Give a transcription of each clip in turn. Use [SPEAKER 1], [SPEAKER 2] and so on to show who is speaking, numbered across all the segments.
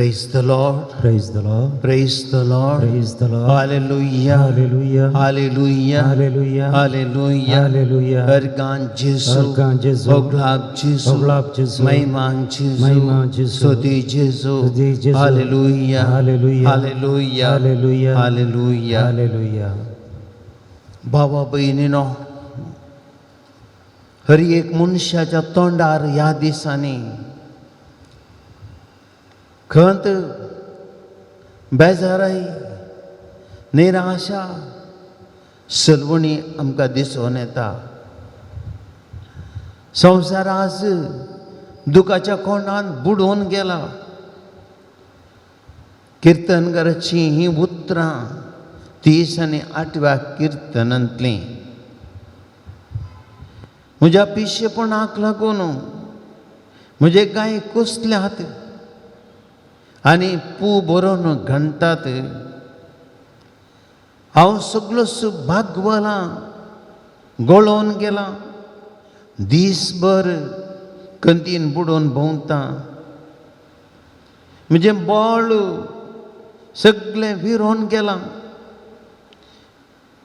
[SPEAKER 1] Praise the Lord.
[SPEAKER 2] Praise the Lord.
[SPEAKER 1] Praise the Lord.
[SPEAKER 2] Praise the Lord.
[SPEAKER 1] Hallelujah.
[SPEAKER 2] Hallelujah.
[SPEAKER 1] Hallelujah.
[SPEAKER 2] Hallelujah.
[SPEAKER 1] Hallelujah.
[SPEAKER 2] Hallelujah.
[SPEAKER 1] Organ जेजू.
[SPEAKER 2] Organ जेजू.
[SPEAKER 1] ओगलाब जेजू.
[SPEAKER 2] ओगलाब जेजू.
[SPEAKER 1] महिमा जेजू.
[SPEAKER 2] महिमा जेजू.
[SPEAKER 1] स्तुति जेजू.
[SPEAKER 2] स्तुति जेजू.
[SPEAKER 1] Hallelujah.
[SPEAKER 2] Hallelujah.
[SPEAKER 1] Hallelujah.
[SPEAKER 2] Hallelujah.
[SPEAKER 1] Hallelujah.
[SPEAKER 2] Hallelujah.
[SPEAKER 1] बाबा भयणीनो, हर एक मनशाच्या तोंडार ह्या दिसांनी खंत, बेजाराय, निराशा, सलवणी आमकां दिसून येता. संवसार आज दुखाच्या कोंडान बुडोवन गेला. किर्तनकाराचीं हीं उतरां 38व्या किर्तनांतलीं. म्हज्या पिशेपणाक लागून म्हजे गाय कुसल्यात आनी पू बरोवन घणटात. हांव सगळोच भागवलां, गळोवन गेलां. दीसभर कंतीन बुडोवन भोंवता. म्हजें बळ सगळें विरोवन गेलां.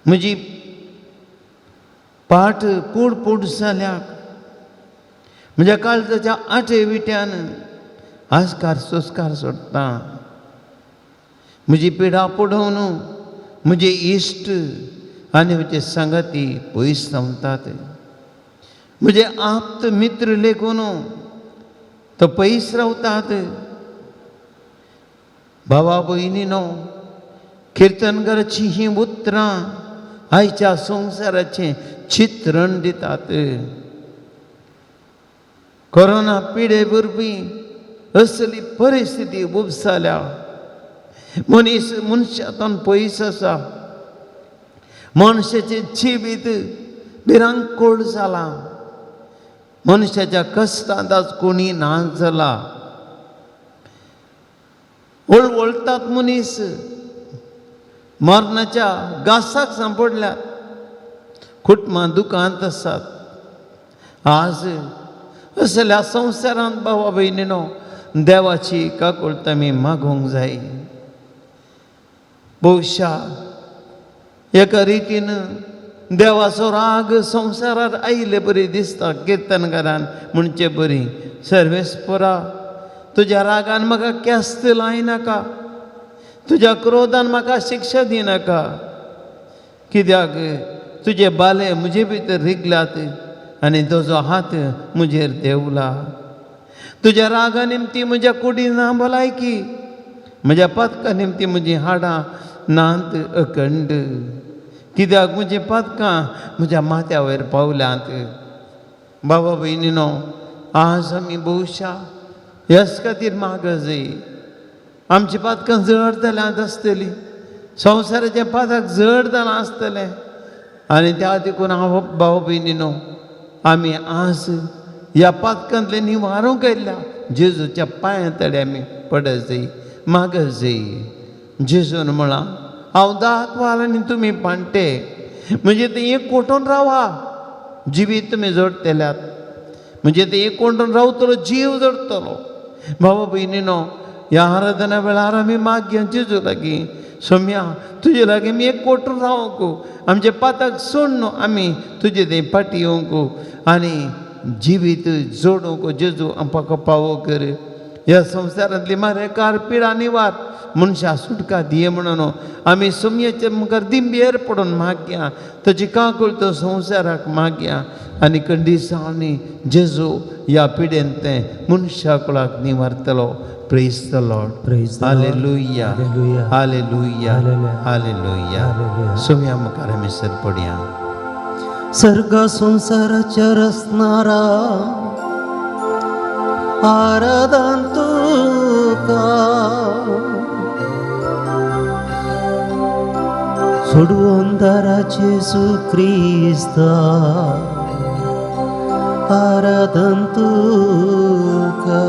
[SPEAKER 1] म्हजी पाट पूड पूड जाल्या. म्हज्या काळजाच्या आठे विट्यान आस्कार सुस्कार सोडटा. म्हजी पिडा पडोवन म्हजे इश्ट आनी म्हजे सांगाती पयस रावतात. म्हजे आप्त मित्र लेगून तो पयस रावतात. भावा भयणीनो, किर्तनकाराचीं हीं उतरां आयच्या संवसाराचें चित्रण दितात. कोरोना पिडे वरवीं असली परिस्थिती उब जाल्या. मनीस मनशांतून पयस आसा. मनशाचें जिवीत भिरांकूळ जालां. मनशाच्या कश्टांत आज कोणी ना जाला. वळवळटात मनीस, मरणाच्या घासाक सांपडल्यात. कुटुंबां दुकांत आसात. आज असल्या संवसारांत भावा भयणीनो, देवाची काकुळट आमी मागूंक जाय. बहुशा एका रितीन देवाचो राग संवसारार आयिल्ले बरी दिसता. किर्तनकारान म्हणचे बरी, सर्वेस्परा, तुज्या रागान म्हाका केस्त लायनाका, तुज्या क्रोधान म्हाका शिक्षा दिनाका. कित्याक तुजे बाले म्हजे भितर रिगल्यात आनी तुजो हात म्हजेर देंवला. तुज्या रागा निमती म्हज्या कुडी ना भलायकी, म्हज्या पातका निमती म्हजीं हाडां नात अखंड. कित्याक म्हजीं पातकां म्हज्या माथ्या वयर पावल्यांत. बाबा भयणीनो, आज आमी बहुशा ह्याच खातीर माग जाय. आमची पातकां जड जाल्यांत आसतलीं, संवसाराचें पातक जड जालां आसतलें. आनी त्या देखून हांव भाव भयणीनो, आमी आज ह्या पातकांतले निवारूंक आयल्या जेजूच्या पांयां तडे आमी पडत जाय, मागत जाय. जेजून म्हळां, हांव दाखवाल आनी तुमी पांटे. म्हणजे ते एक कोटून रावा, जिवीत तुमी जोडटल्यात. म्हणजे ते एक कोंटून रावतलो, जीव जोडटलो. भावा भयणीनो, ह्या आराधना वेळार आमी मागया जेजू लागीं, सोम्या तुजे लागीं आमी एक कोटून रावंक, आमचे पाताक सोडून आमी तुजे ते फाटी येवंक आनी जिवीत जोडूंक जेजू आमकां पावो कर. ह्या संवसारांतली मारेकार पिडा निवार, मनशां सुटका दिये म्हणून आमी सोमयेचे मुखार दिंबेर पडून मागया, ताची काकूळ तो संवसाराक मागया. आनी कंडिसांनी जेजू ह्या पिडेन तें मनशा कुळाक निवारतलो. Praise the Lord.
[SPEAKER 2] Praise the Lord.
[SPEAKER 1] Hallelujah.
[SPEAKER 2] Hallelujah.
[SPEAKER 1] Hallelujah.
[SPEAKER 2] Hallelujah.
[SPEAKER 1] Hallelujah.
[SPEAKER 2] Hallelujah.
[SPEAKER 1] Saumya मुखार आमी सर पडया.
[SPEAKER 2] सर्ग संसाराच्या रचणारा, आराधन तुका. सोडवून दारा जेजू क्रिस्ता, आराधन तुका.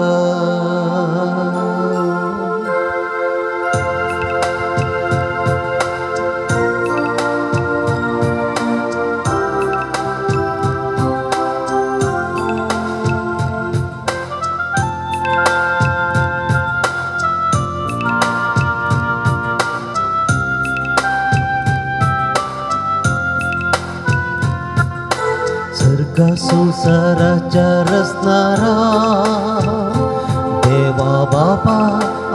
[SPEAKER 2] सर्गा संवसाराच्या रचणारा देवा बापा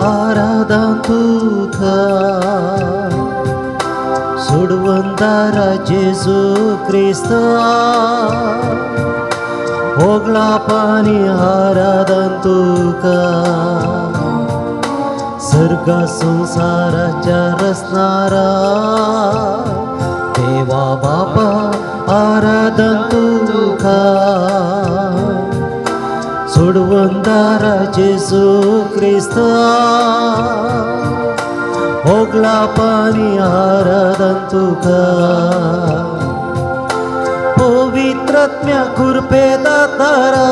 [SPEAKER 2] आराधन तुका सोडवंदारा जेजू क्रिस्ता होगळा पाणी आराधन तुका सर्गा संसाराच्या रचणारा देवा बापा आराधन तुका सोडवंदारा जेजू क्रिस्ता होगळा पाणी आराधन तुका पवित्रत्म्या कृपे दातारा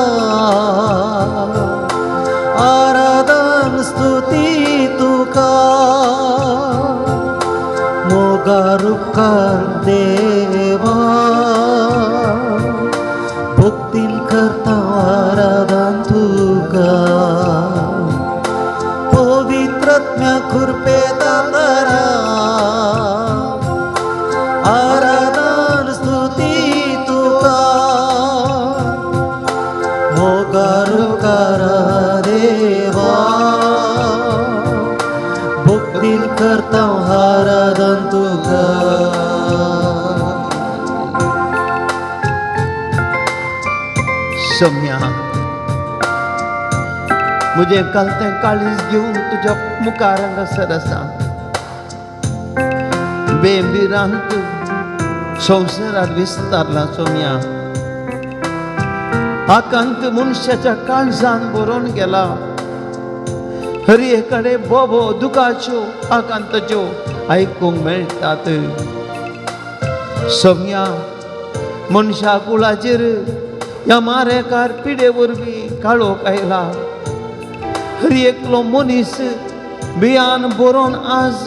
[SPEAKER 2] आराधन स्तुती तुका मोगारुकार देवा भक्तीन करता आराधन तुका पवित्रत्म्या कृपे दातारा आराधन स्तुती तुका मोगारुकार देवा भक्तीन करता आराधन तुका.
[SPEAKER 1] सोम्या, म्हजें कालतें काळीज घेवन तुज्या मुखार हांगासर आसा. बेंबिरांत संवसारात विस्तारला सोम्या, आकांत मनशाच्या काळजान बरोवन गेला. हर कडेन बोबो दुखाच्यो आकांताच्यो आयकूंक मेळटात. सोम्या, मनशा कुळाचेर ह्या मारेकार पिडे वरवीं काळोख आयला. हर एकलो मनीस बियान बरोवन आज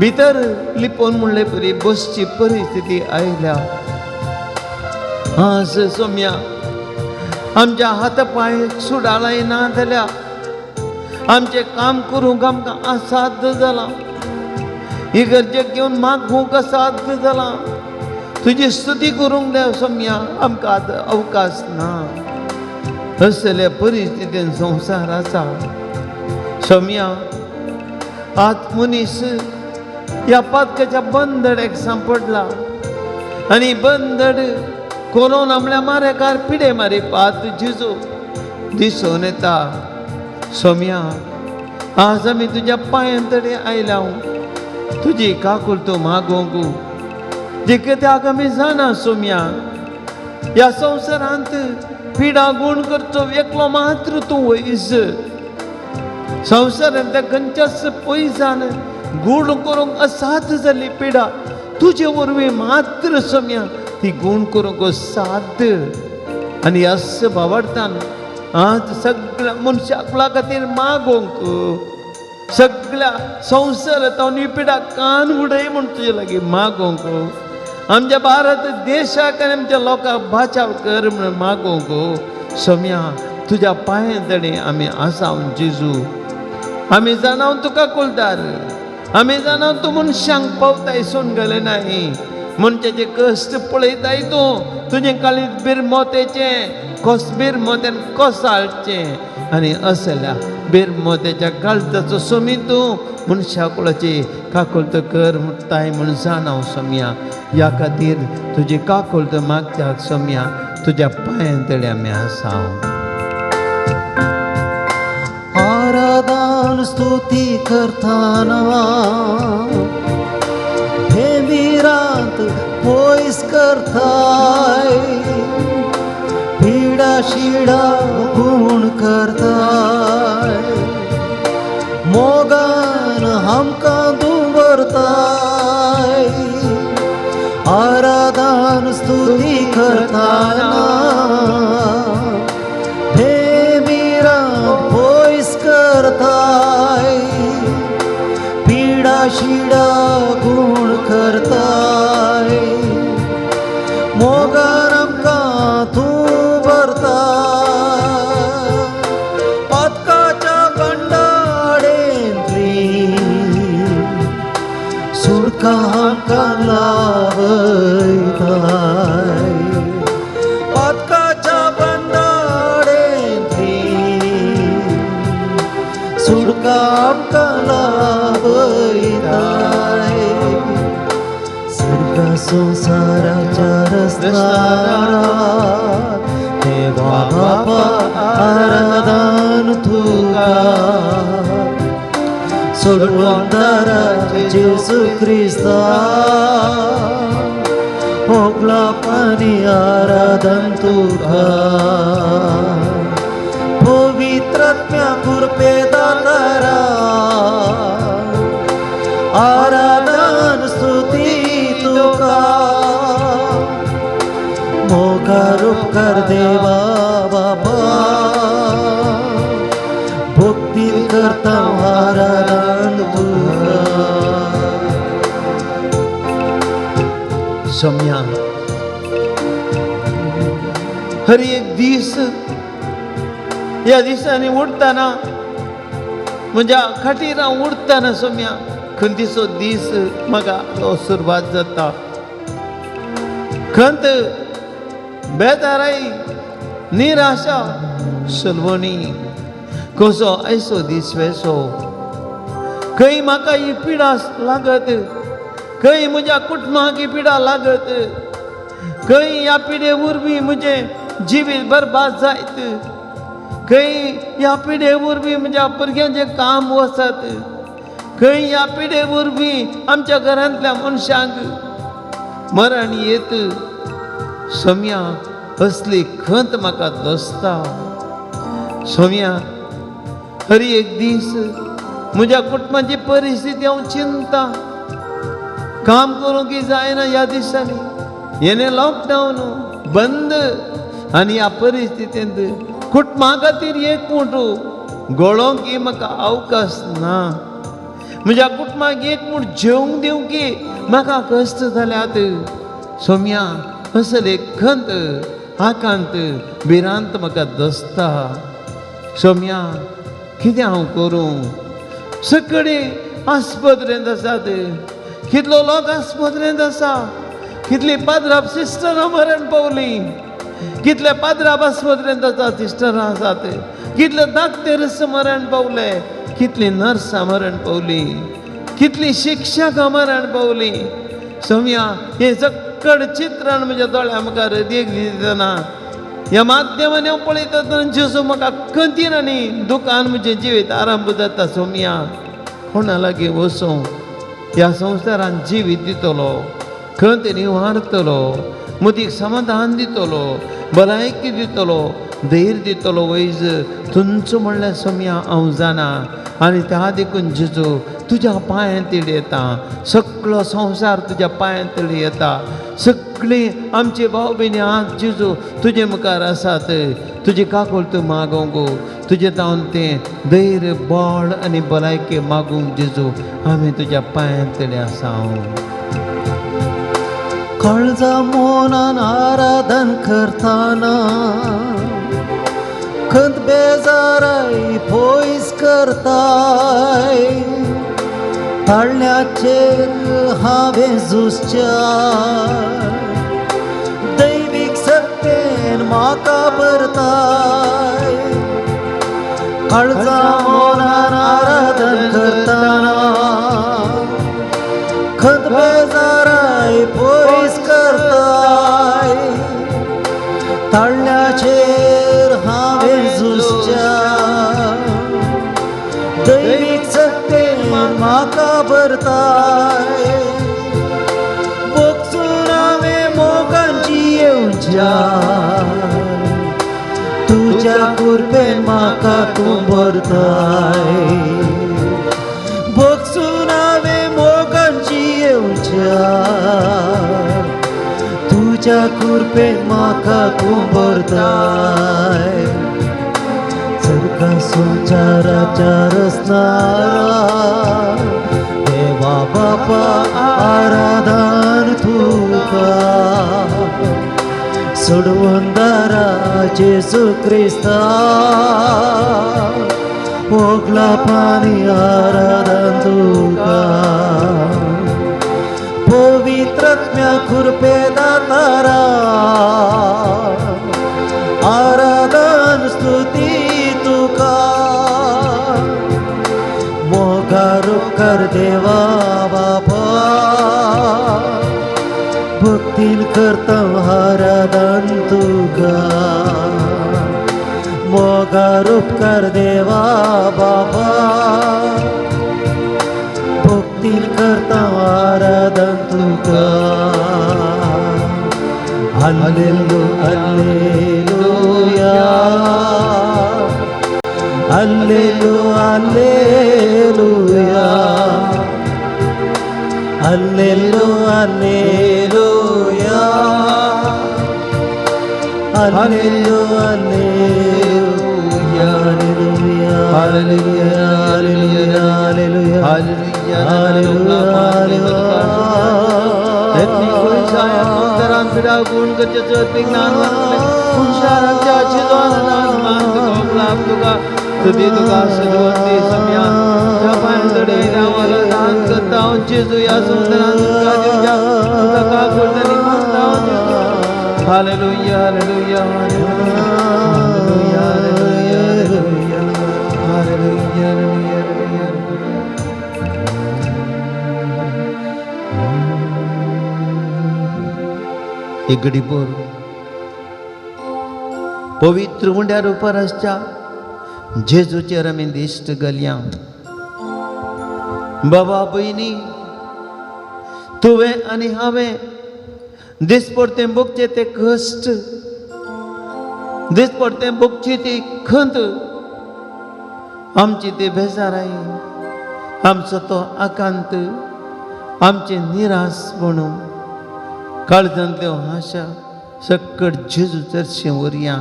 [SPEAKER 1] भितर लिपोवन म्हणले परी बसची परिस्थिती आयल्या. आज सोम्या, आमच्या हात पांय सुडालाय ना जाल्यार आमचें काम करूंक आमकां असाध्य जालां. इगर्जेक घेवन मागूंक असाध्य जालां. तुजी स्तुती करूंक देव सोम्या आमकां आतां अवकाश ना. असल्या परिस्थितीन संवसार आसा. सोम्या, आत मनीस ह्या पातकाच्या बंदडेक सांपडला आनी बंदड कोरोना म्हळ्यार मारेकार पिडे मारी पात जिजू दिसून येता. सोम्या, आज आमी तुज्या पांयां तडे आयल्या तुजी काकूल तूं मागोवंक जे कित्याक आमी जाणा सोम्या, ह्या संवसारांत पिडा गुण करचो एकलो मात्र तूं वयस. संवसारांतल्या खंयच्याच पयसान गूण करूंक असाध्य जाल्ली पिडा तुजे वरवीं मात्र सोम्या ती गूण करूंक साध्य. आनी ह्याच भावार्थान आज सगळ्या मनशा कुळा खातीर मागोवंक सगळ्या संवसारांत ही पिडा कान उडय म्हूण तुजे लागीं मागोवंक, आमच्या भारत देशाक आनी आमच्या लोकांक बाचाव कर म्हूण मागोवंक. सोम्या, तुज्या पांयां तडे आमी आसा जेजू. आमी जाणाव तुका कुलदार, आमी जाणाव तूं मनशांक पावताय सोन गेलें नाय. मनशाचे कश्ट पळयताय तूं, तुजें काळीज बिरमोतेचें कोस बिरमोत्यान कोसाळचें आनी असल्या बिरमोत्याच्या काळजाचो सोमी तूं मनशा कुळाची काकुळट कर म्हणटाय म्हूण जाणाव सोम्या. ह्या खातीर तुजी काकुळट मागच्याक सोम्या तुज्या पांयां तडे आमी आसा.
[SPEAKER 2] आराधन स्तुती करताना हे भिरांत पयस करताय पिडा शिडा गुण करताय मोगान आमकां दवरताय आराधन स्तुती करताना हे भिरांत पयस करताय पिडा शिडा गुण करताय मोगान आमकां तूं भरताय पातकाच्या बंडाळेंतली सुटका आमकां लावयताय. मोगा आमकां लाभयताय. सर्गा संवसाराच्या रसणारा देवा बापा आराधन तुका, सोडवणदारा जेजू क्रिस्ता होगलापानी आराधन तुका, पवित्रात्म्या कृपे दातारा आराधन स्तुती तुका, मोगार उपकार देवा बाबा भक्ती करता आराधन तुका.
[SPEAKER 1] सोम्या, हर एक दीस ह्या दिसांनी उठताना, म्हज्या खाटीर हांव उठताना सोम्या, खंतीचो दीस म्हाका तो सुरवात जाता. खंत, बेजाराय, निराशा, सलवणी, कसो आयसो दीस वेसो, खंय म्हाका ही पिडा लागत, खंय म्हज्या कुटुंबाक ही पिडा लागत, खंय ह्या पिडे वरवीं म्हजें जिवीत बरबाद जायत, खंय ह्या पिडे वरवीं म्हज्या भुरग्यांचें काम वचत, खंय ह्या पिडे वरवीं आमच्या घरांतल्या मनशांक मरण येत. सोम्या, असली खंत म्हाका दसता. सोम्या, हर एक दीस म्हज्या कुटुंबाची परिस्थिती हांव चिंता, काम करूंक जायना ह्या दिसांनी, येणे लॉकडावन बंद, आनी ह्या परिस्थितींत कुटुंबा खातीर एक मूठ गळोंक म्हाका अवकाश ना, म्हज्या कुटुंबाक एक मूठ जेवंक दिवंक म्हाका कश्ट जाल्यात. सोम्या, असले खंत, आकांत, भिरांत म्हाका दसता. सोम्या, कितें हांव करूं? सगळे आस्पत्रेंत आसात, कितलो लोक आस्पत्रेंत आसा, कितली पाद्राब सिस्टरां मरण पावली, कितले पाद्राब आस्पत्रेंत आसा सिस्टरां आसात, कितले दाक्तेर मरण पावले, कितली नर्सां मरण पावली, कितली शिक्षकां मरण पावली. सोम्या, हें सक्कड चित्रण म्हज्या दोळ्या मुखार देख दितना ह्या माध्यमांनी हांव पळयता जेजू म्हाका खंतीन आनी दुकान म्हजें जिवीत आरंभ जाता. सोम्या, कोणा लागीं वचूं? ह्या संवसारान जिवीत दितलो, खंत निवारतलो, मतीक समाधान दितलो, भलायकी दितलो, धैर्य दितलो वैज तुमचो म्हणल्यार सोम्या हांव जाणा. आनी त्या देखून जेजू तुज्या पांयांत येता, सगळो संवसार तुज्या पांयांत येता, सगळीं आमचे भाव भयणी आज जेजू तुजे मुखार आसात. तुजी काकूळ तूं मागोवंक, तुजें जावन तें धैर्य, बळ आनी भलायकी मागूंक जेजू आमी तुज्या पांयांत आसा.
[SPEAKER 2] काळजा मोनान आराधन करताना खंत बेजाराय पयस करताय, ताळण्याचेर हांवें झुजच्या दैवीक सक्तेन म्हाका भरताय. काळजा मोनान आराधन करताना खंत बेजाराय पयस करताय, ताळण्याचेर हांवें झुजच्या दैवीक सक्तेन म्हाका भरताय. भोगसून हांवें मोगांची येवच्या तुज्या कृपेन म्हाका तूं भरताय, भोगसून हांवें मोगांची येवच्या तुज्या कृपेन म्हाका तूं भरताय. सर्गा संचाराच्या रसणारा देवा बापा आराधन तुका, सोडवणदारा जेजू क्रिस्ता ओगला पाणी आराधन तुका, पवित्रात्म्या कृपे दातारा आराधन स्तुती तुका, उपकार देवा बाबा, भक्तीन करता आराधन तुका, मोगार उपकार देवा बाबा, भक्तीन करता आराधन तुका। Hallelujah, hallelujah, hallelujah, hallelujah, hallelujah, hallelujah, hallelujah, hallelujah, hallelujah, hallelujah, hallelujah, hallelujah.
[SPEAKER 1] Hallelujah, hallelujah, hallelujah, hallelujah, hallelujah, hallelujah. एक घडी पोर पवित्र उंड्यार उपरासच्या जेजूचेर आमी दिश्ट घालया। बाबा भयणी, तुवें आनी हांवें दिसपडतें भोगचें तें कश्ट, दिसपडतें भोगची ती खंत, आमची ती बेजाराय, आमचो तो आकांत, आमचें निराशपण, काळजांतल्यो आशा सक्कड जेजू चरशें व्हरया।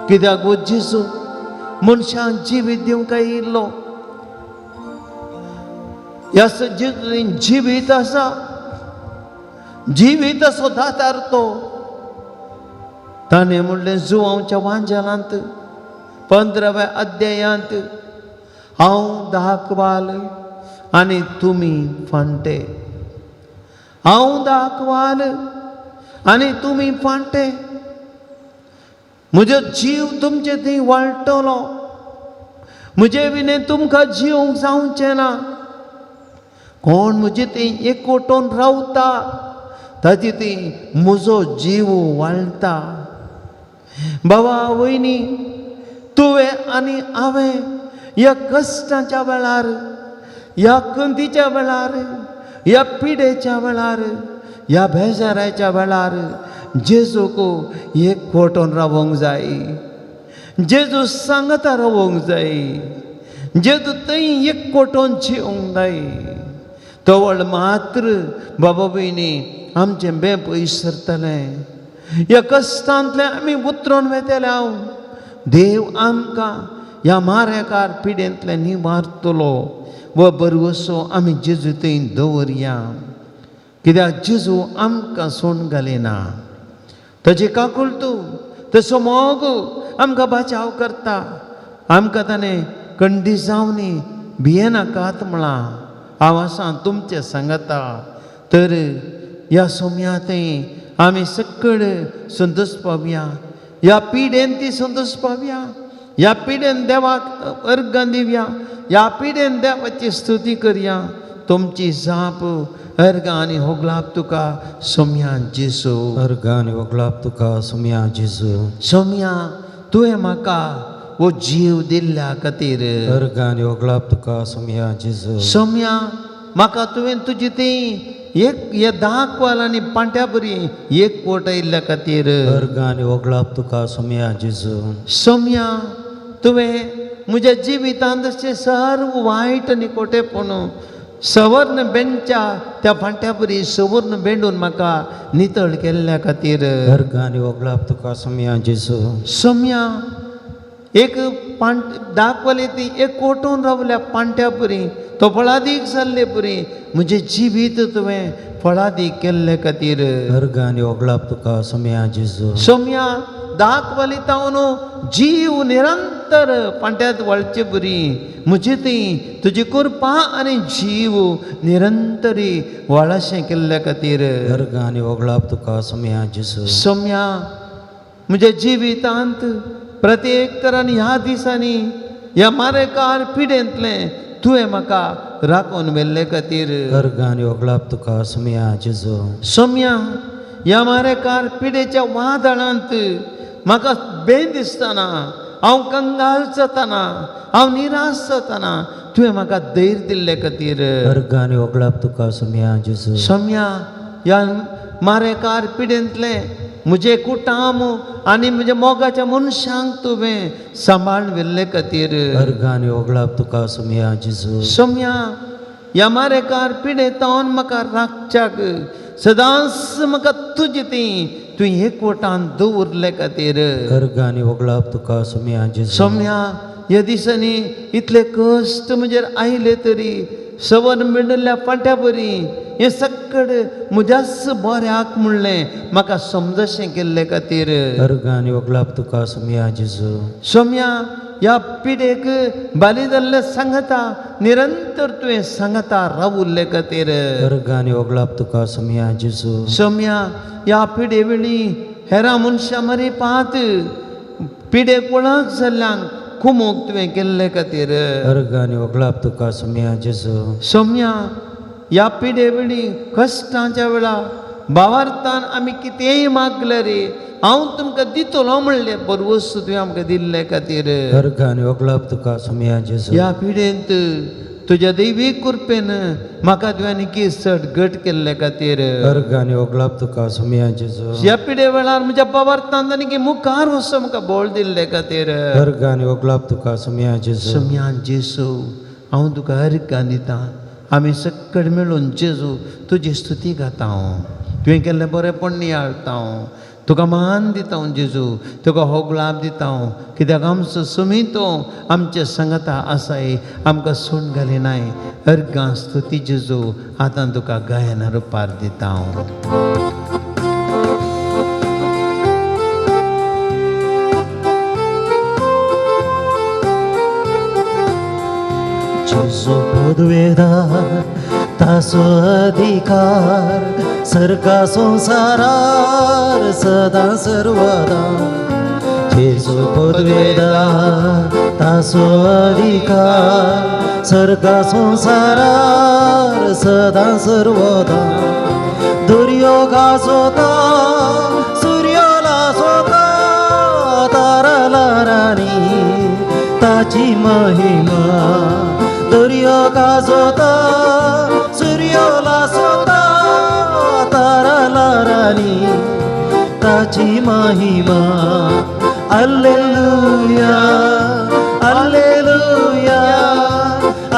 [SPEAKER 1] कित्याक वो जेजू मनशांक जिवीत दिवंक आयिल्लो, ह्या जेजून जिवीत आसा, जिवीत असो दातार तो। ताणें म्हणलें जुवांवच्या वांजेलांत 15व्या अध्यायांत, हांव दाखवाल आनी तुमी फांटे, हांव दाखवाल आनी तुमी फांटे, म्हजो जीव तुमचे थंय वाळटलो, म्हजे विणें तुमकां जिवंक जावचें ना। कोण म्हजे थंय एकवटून रावता ताजे थंय म्हजो जीव वाळटा। बाबा वयनी, तुवें आनी हांवें ह्या कश्टाच्या वेळार, ह्या खंतीच्या वेळार, ह्या पिडेच्या वेळार, ह्या बेजाराच्या वेळार जेजूक एक वटोन रावोंक जाय, जेजू सांगता रावोंक जाय, जेजू थंय एक वटोन जिवंक जाय। तवळ मात्र बाबा भयणी आमचें बें पयस सरतलें, ह्या कश्टांतलें आमी उतरोन वेतले। हांव देव आमकां ह्या मारेकार पिडेंतलें निवारतलो व बरवसो आमी जेजू थंय दवरया। कित्याक जेजू आमकां सोडून घालिना, ताजी काकुळटू तसो मोग आमकां बचाव करता। आमकां ताणें कंडी जावनी भियेनाकात म्हळां, हांव आसा तुमचें सांगता। तर ह्या सोम्या थंय आमी सकळ संतोश पावया, ह्या पिडेन ती संतोश पावया, ह्या पिडेन देवाक अर्गां दिवया, ह्या पिडेन देवाची स्तुती करया। तुमची जाप अर्गां आनी होगलाप तुका सोम्या जेजू,
[SPEAKER 2] अर्गां आनी होगलाप तुका सोम्या जेजू।
[SPEAKER 1] सोम्या तुवें म्हाका वो जीव दिल्ल्या खातीर,
[SPEAKER 2] अर्गां आनी होगलाप तुका सोम्या जेजू।
[SPEAKER 1] सोम्या म्हाका तुवें तुजी ती एक हे दाखवाल आनी पांट्या बरी एक कोट आयिल्ल्या खातीर,
[SPEAKER 2] अर्गां आनी होगलाप तुका सोम्या जेजू।
[SPEAKER 1] सोम्या तुवें म्हज्या जिवितांत अशें सर्व वायट आनी कोटेपण सवर्ण बेंडच्या त्या फांट्या बरी सवर्ण बेंडून म्हाका नितळ केल्ल्या खातीर,
[SPEAKER 2] अर्गां आनी होगलाप तुका सोम्या जेजू।
[SPEAKER 1] सोम्या एक पांट दाखवले ती एक कोटून रावल्या पांट्या बरी तो फळादीक जाल्ले बरी म्हजें जिवीत तुवें फळादीक केल्ले खातीर,
[SPEAKER 2] अर्गां आनी होगलाप तुका सोम्या जेजू।
[SPEAKER 1] सोम्या दाखवली तावन जीव निरंतर पांट्यांत वळचे बरी म्हजी ती तुजी कृपा आनी जीव निरंतरी वळाशें केल्ल्या खातीर,
[SPEAKER 2] अर्गां आनी होगलाप तुका सोम्या जेजू।
[SPEAKER 1] सोम्या म्हज्या जिवितांत प्रत्येक तरान ह्या दिसांनी ह्या मारेकार पिडेंतलें तुवें म्हाका राखून व्हेल्ले खातीर.
[SPEAKER 2] अर्ग आनी ओगळाप तुका सोमया जेजू.
[SPEAKER 1] सोम्या, ह्या मारेकार पिडेच्या वादळांत म्हाका बेन दिसतना, हांव कंगाल जातना, हांव निराश जातना तुवें म्हाका धैर्य दिल्ले खातीर.
[SPEAKER 2] अर्ग आनी ओगळाप तुका सोमया जेजू.
[SPEAKER 1] सोम्या, ह्या मारेकार पिडेंतलें म्हजें कुटाम आनी म्हज्या मोगाच्या मनशांक तुवें सांबाळ व्हेल्ले खातीर.
[SPEAKER 2] अर्ग आनी ओगळाप तुका सोमया जेजू.
[SPEAKER 1] सोम्या, ह्या मारेकार पिडेंतावन म्हाका राखच्याक सदांच म्हाका तुजी ती तुवें एकवटान दवरले खातीर.
[SPEAKER 2] अर्ग आनी ओगळाप तुका सोमया जेजू.
[SPEAKER 1] सोम्या, ह्या दिसांनी इतले कश्ट म्हजेर आयले तरी सवन मेळिल्ल्या फांट्या बरी हें सक्कड म्हज्याच बऱ्याक म्हणलें म्हाका समजशें केल्ले खातीर.
[SPEAKER 2] अर्ग आनी ओगळाप तुका सोमया जेजू.
[SPEAKER 1] सोम्या, ह्या पिडेक बाली जाल्लें सांगता निरंतर तुवें सांगता रावुल्ले खातीर.
[SPEAKER 2] अर्ग आनी ओगळाप तुका सोमया जेजू.
[SPEAKER 1] सोम्या, ह्या पिडे वेळी हेरां मनशां मरे पात पिडेक वळख जाल्ल्यांक कुमोक तुवें केल्ले खातीर.
[SPEAKER 2] अर्ग आनी ओगळाप तुका सोमया जेजू.
[SPEAKER 1] सोम्या, ह्या पिडे वेळी कश्टांच्या वेळा भावार्थान आमी कितेंय मागलें रे हांव तुमकां दितलो म्हणलें बरवस्त तुवें आमकां दिल्ले खातीर.
[SPEAKER 2] अर्ग आनी ओगळाप तुका सोमया जेजू.
[SPEAKER 1] ह्या पिडेंत तुज्या दैवी कृपेन म्हाका तुवें आनी चड घट केल्ले खातीर.
[SPEAKER 2] अर्ग आनी ओगळाप तुका सोमया जेजू.
[SPEAKER 1] ह्या पिडे वेळार म्हज्या भावार्थान आनी मुखार वचून म्हाका बळ दिल्ले खातीर.
[SPEAKER 2] अर्ग आनी ओगळाप तुका सोमया जेजू.
[SPEAKER 1] सोम्यान जेसू, हांव तुका अर्गां दितां. आमी सक्कड मेळून जेजू तुजी स्तुती गाता. तुवें केल्लें बरेंपण नियाळता, तुका मान दिता जेजू, तुका होगळाप दिता, कित्याक आमचो सुमितो आमचे सांगता आसाय, आमकां सोड घालिनाय. अर्गां स्तुती जेजू, आतां तुका गायना रुपार दिता.
[SPEAKER 2] जेजू पदवेदार तासो अधिकार सर्गा संसारार सदा सर्वदा. जेजू पदवेदार तासो अधिकार सर्गा संसारार सदा सर्वदा. दर्यो गाजोता सूर्याला सोता ताराला राणी ताची महिमा. दर्यो गाजोता सूर्याला सोता ताराला राणी ताची महिमा. Alleluia alleluia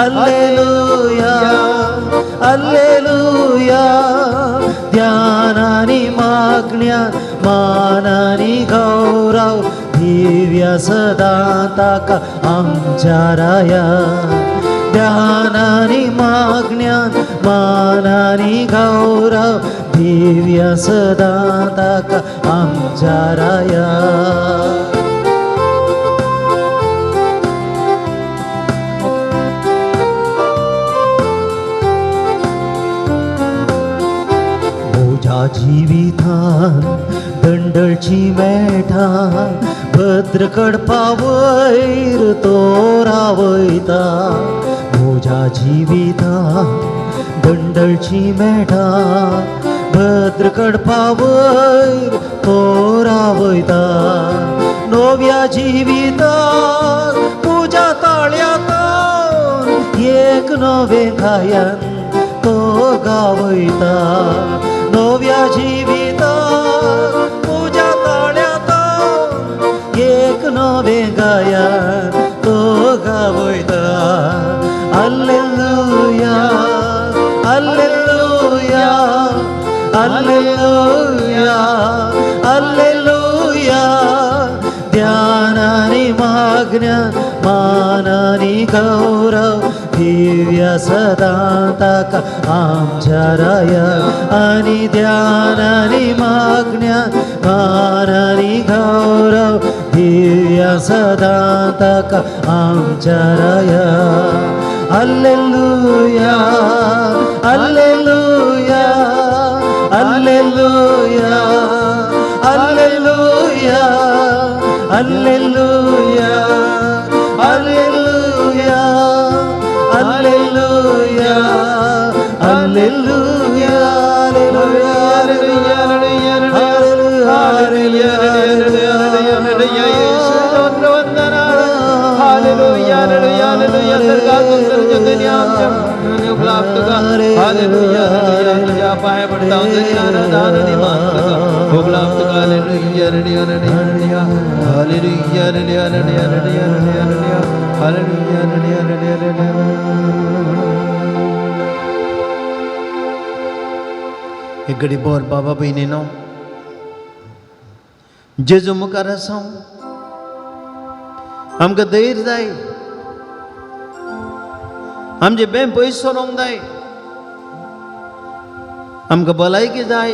[SPEAKER 2] alleluia alleluia. ध्यानानी मागण्या मानानी गौरव दिव्य सदा ताका आमच्या राया. ध्यानानी मागण्या मानानी गौरव दिव्य सदा ताका आमच्या राया. म्हज्या जिवितान दंडळची मेठा भद्र कडपा वयर तो रावयता. म्हज्या जिवितान दंडळची मेठा भद्र कडपा वयर तो रावयता. नव्या जिवितान म्हज्या ताळ्यांत एक नवें गायन तो गावयता. नव्या जिवितान म्हज्या ताळ्यांत एक नवें गायन तो गावयता. Alleluia alleluia alleluia alleluia. ध्यानानी मागण्या मानानी गौरव दिव्य सदा ताका आमच्या राया. आनी ध्यानानी मागण्या मानानी गौरव दिव्य सदा ताका आमच्या राया. Alleluia alleluia alleluia alleluia alleluia alleluia. Alleluia, alleluia, alleluia, alleluia,
[SPEAKER 1] एक घडी बोर बाबा भयणीनो, जेजू मुखार आसा, आमकां धैर्य जाय, आमचे बें पयस सरोंक जाय, आमकां भलायकी जाय,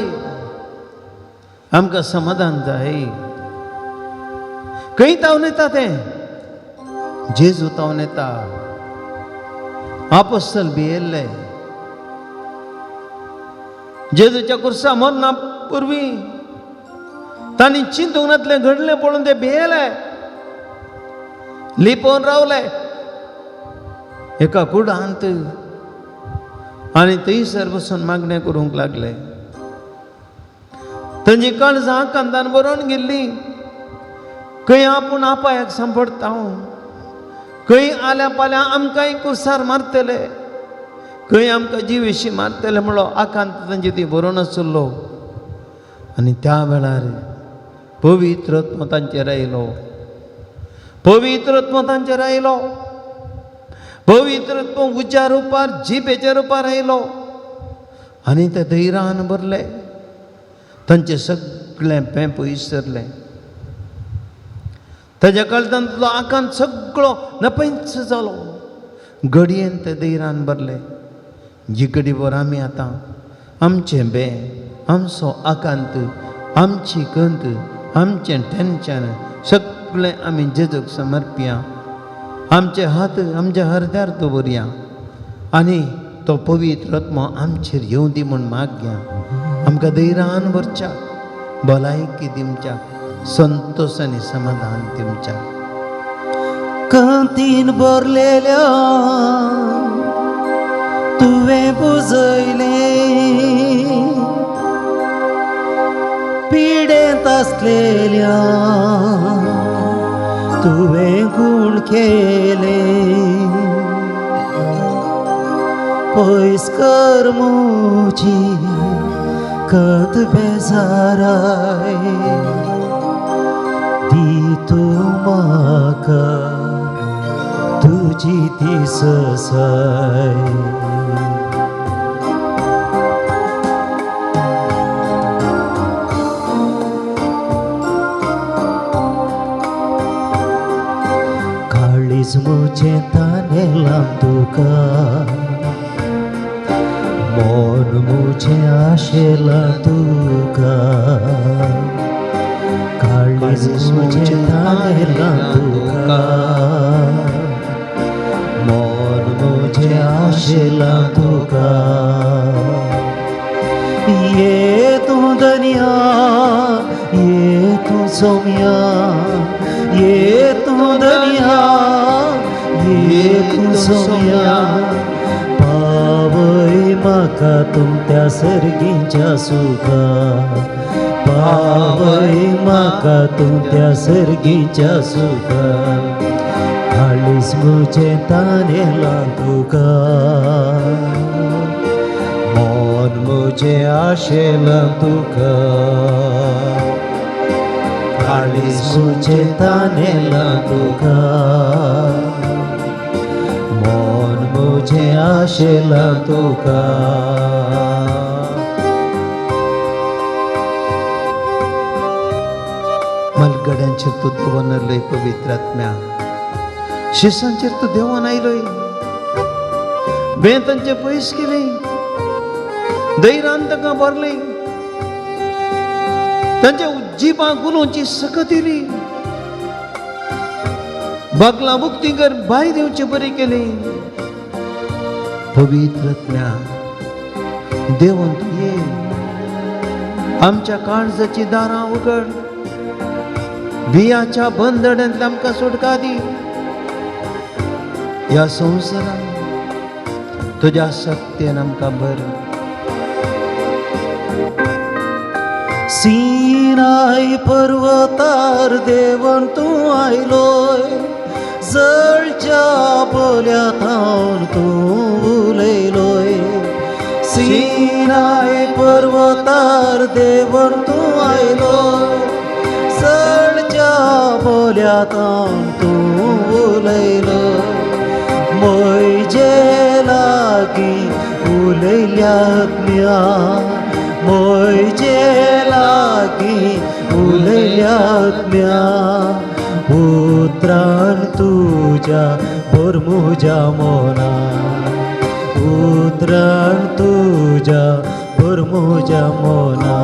[SPEAKER 1] आमकां समाधान जाय। खंय तावन येता तें? जेजू तावन येता। आपोस्तल भियेल्ले जेजूच्या कुर्सा मरणा पुर्वी तांणी चिंतूंक नातलें घडलें पळोवन ते भियेले, लिपोवन रावले एका कुडांत आनी थंयसर बसून मागणें करूंक लागले। तांची काळजां कांतान बरोवन गेल्ली, खंय आपूण आपायाक सांपडटा, खंय आल्या पाल्या आमकांय कुर्सार मारतले, खंय आमकां जिवेशी मारतले म्हणलो आकांत तांची ती बरोवन आसलो। आनी त्या वेळार पवित्र आत्मो तांचेर आयलो, पवित्र आत्मो तांचेर आयलो, पवित्र आत्मो उज्या रुपार जिबेच्या रुपार आयलो आनी ते धैर्यान भरले, तांचें सगळें पें पयस सरलें, ताज्या काळजांतलो आकांत सगळो नपयच जालो, घडयेन ते धैर्यान भरले। जी घडी भर आमी आतां आमचें बें, आमचो आकांत, आमची कंत, आमचें टेन्शन सगळें आमी जेजूक समर्पया, आमचे हात आमच्या हरद्यार दवरया आनी तो पवित्र आत्मो आमचेर येवं दी म्हूण मागया। आमकां धैर्यान भरच्या, भलायकी दिवच्या, संतोश आनी समाधान दिवच्या।
[SPEAKER 2] कंतीन भरलेल्या तुवें पुजयलें, पिडेंत आसलेल्या तुवें गूण केलें, पयस कर म्हजी कंत बेजाराय, दी तूं म्हाका तुजी ती ससाय। काळीज म्हजें तानेलां तुका, मन म्हजें आशेलां तुका, काळीज म्हजें तानेलां तुका, मन म्हजें आशेलां तुका। ये तूं दनिया, ये तूं सोम्या, ये तूं दनिया, ये तूं सोम्या, पावय म्हाका तूं त्या सर्गीच्या सुखा, पावय म्हाका तूं त्या सर्गीच्या सुखा। काळीज म्हजें तानेलां तुका, मन म्हजें आशेलां तुका, काळीज म्हजें तानेलां तुका, मन म्हजें आशेलां तुका।
[SPEAKER 1] मलगड्यांचेर तूं देवन आयलोय पवित्र आत्म्या, शिसांचेर तूं देवन आयलोय, बें तांचे पयस केलें, धैर्यान तांकां भरलें, तांच्या जिबां गुलोवची सकत दिली, बागलां मुक्ती कर भायर येवचे बरी केली। पवित्र आत्म्या देवन तूं ये, आमच्या काळजाची दारां उगड, बियाच्या बंधनांतल्यान आमकां सुटका दी। ह्या संवसारांत तुज्या शक्तेन आमकां भर.
[SPEAKER 2] सिनाय पर्वतार देवन तूं आयलोय, जळच्या बोल्या थावन तूं उलयलोय. सिनाय पर्वतार देवन तूं आयलोय, जळच्या बोल्या थावन तूं उलयलोय. म्हजे लागीं उलयल्या आत्म्या, म्हजे लागीं उलयल्या आत्म्या, उतरान तुज्या भर म्हज्या मना, उतरान तुज्या भर म्हज्या मना.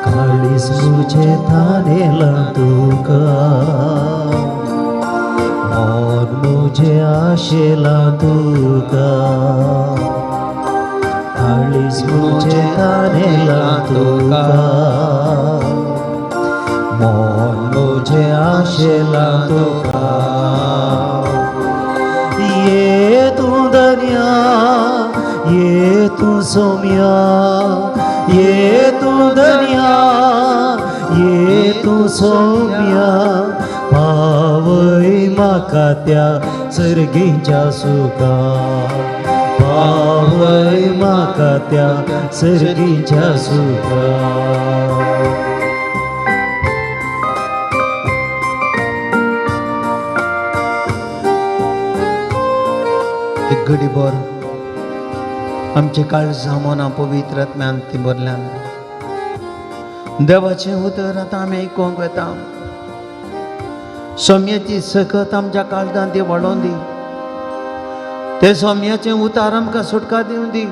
[SPEAKER 2] काळीज म्हजें तानेलां तुका, मन म्हजें आशेलां तुका, काळीज म्हजें तानेलां तुका, मन म्हजें आशेलां तुका. ये तूं दर्या, ये तूं सोम्या, ये तूं दर्या, ये तूं सोम्या, पावय म्हाका त्या सर्गीच्या सुखा, पावय म्हाका त्या सर्गीच्या सुखा.
[SPEAKER 1] एक घडी भर आमचे काळजां मनां पवित्र आत्म्यान ती भरल्यान देवाचें उतर आतां आमी आयकूंक वता. सोम्याची सकत आमच्या काळजांत ती वाडोवन दी. ते सोम्याचें उतार आमकां सुटका दिवं दी.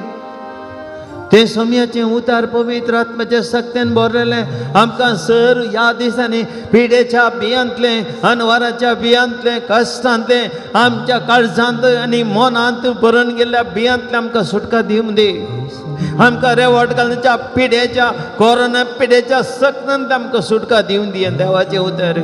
[SPEAKER 1] ते सोम्याचें उतार पवित्र आत्म्याचे सक्तेन भरलेलें आमकां सर ह्या दिसांनी पिडेच्या बियांतलें, अनवाराच्या बियांतलें, कश्टांतलें, आमच्या काळजांत आनी मनांत भरून गेल्ल्या बियांतलें आमकां सुटका दिवं दी. आमकां रेवट घालच्या पिडेच्या कोरोना पिडेच्या सक्तान आमकां सुटका दिवं दी. देवाचें उतर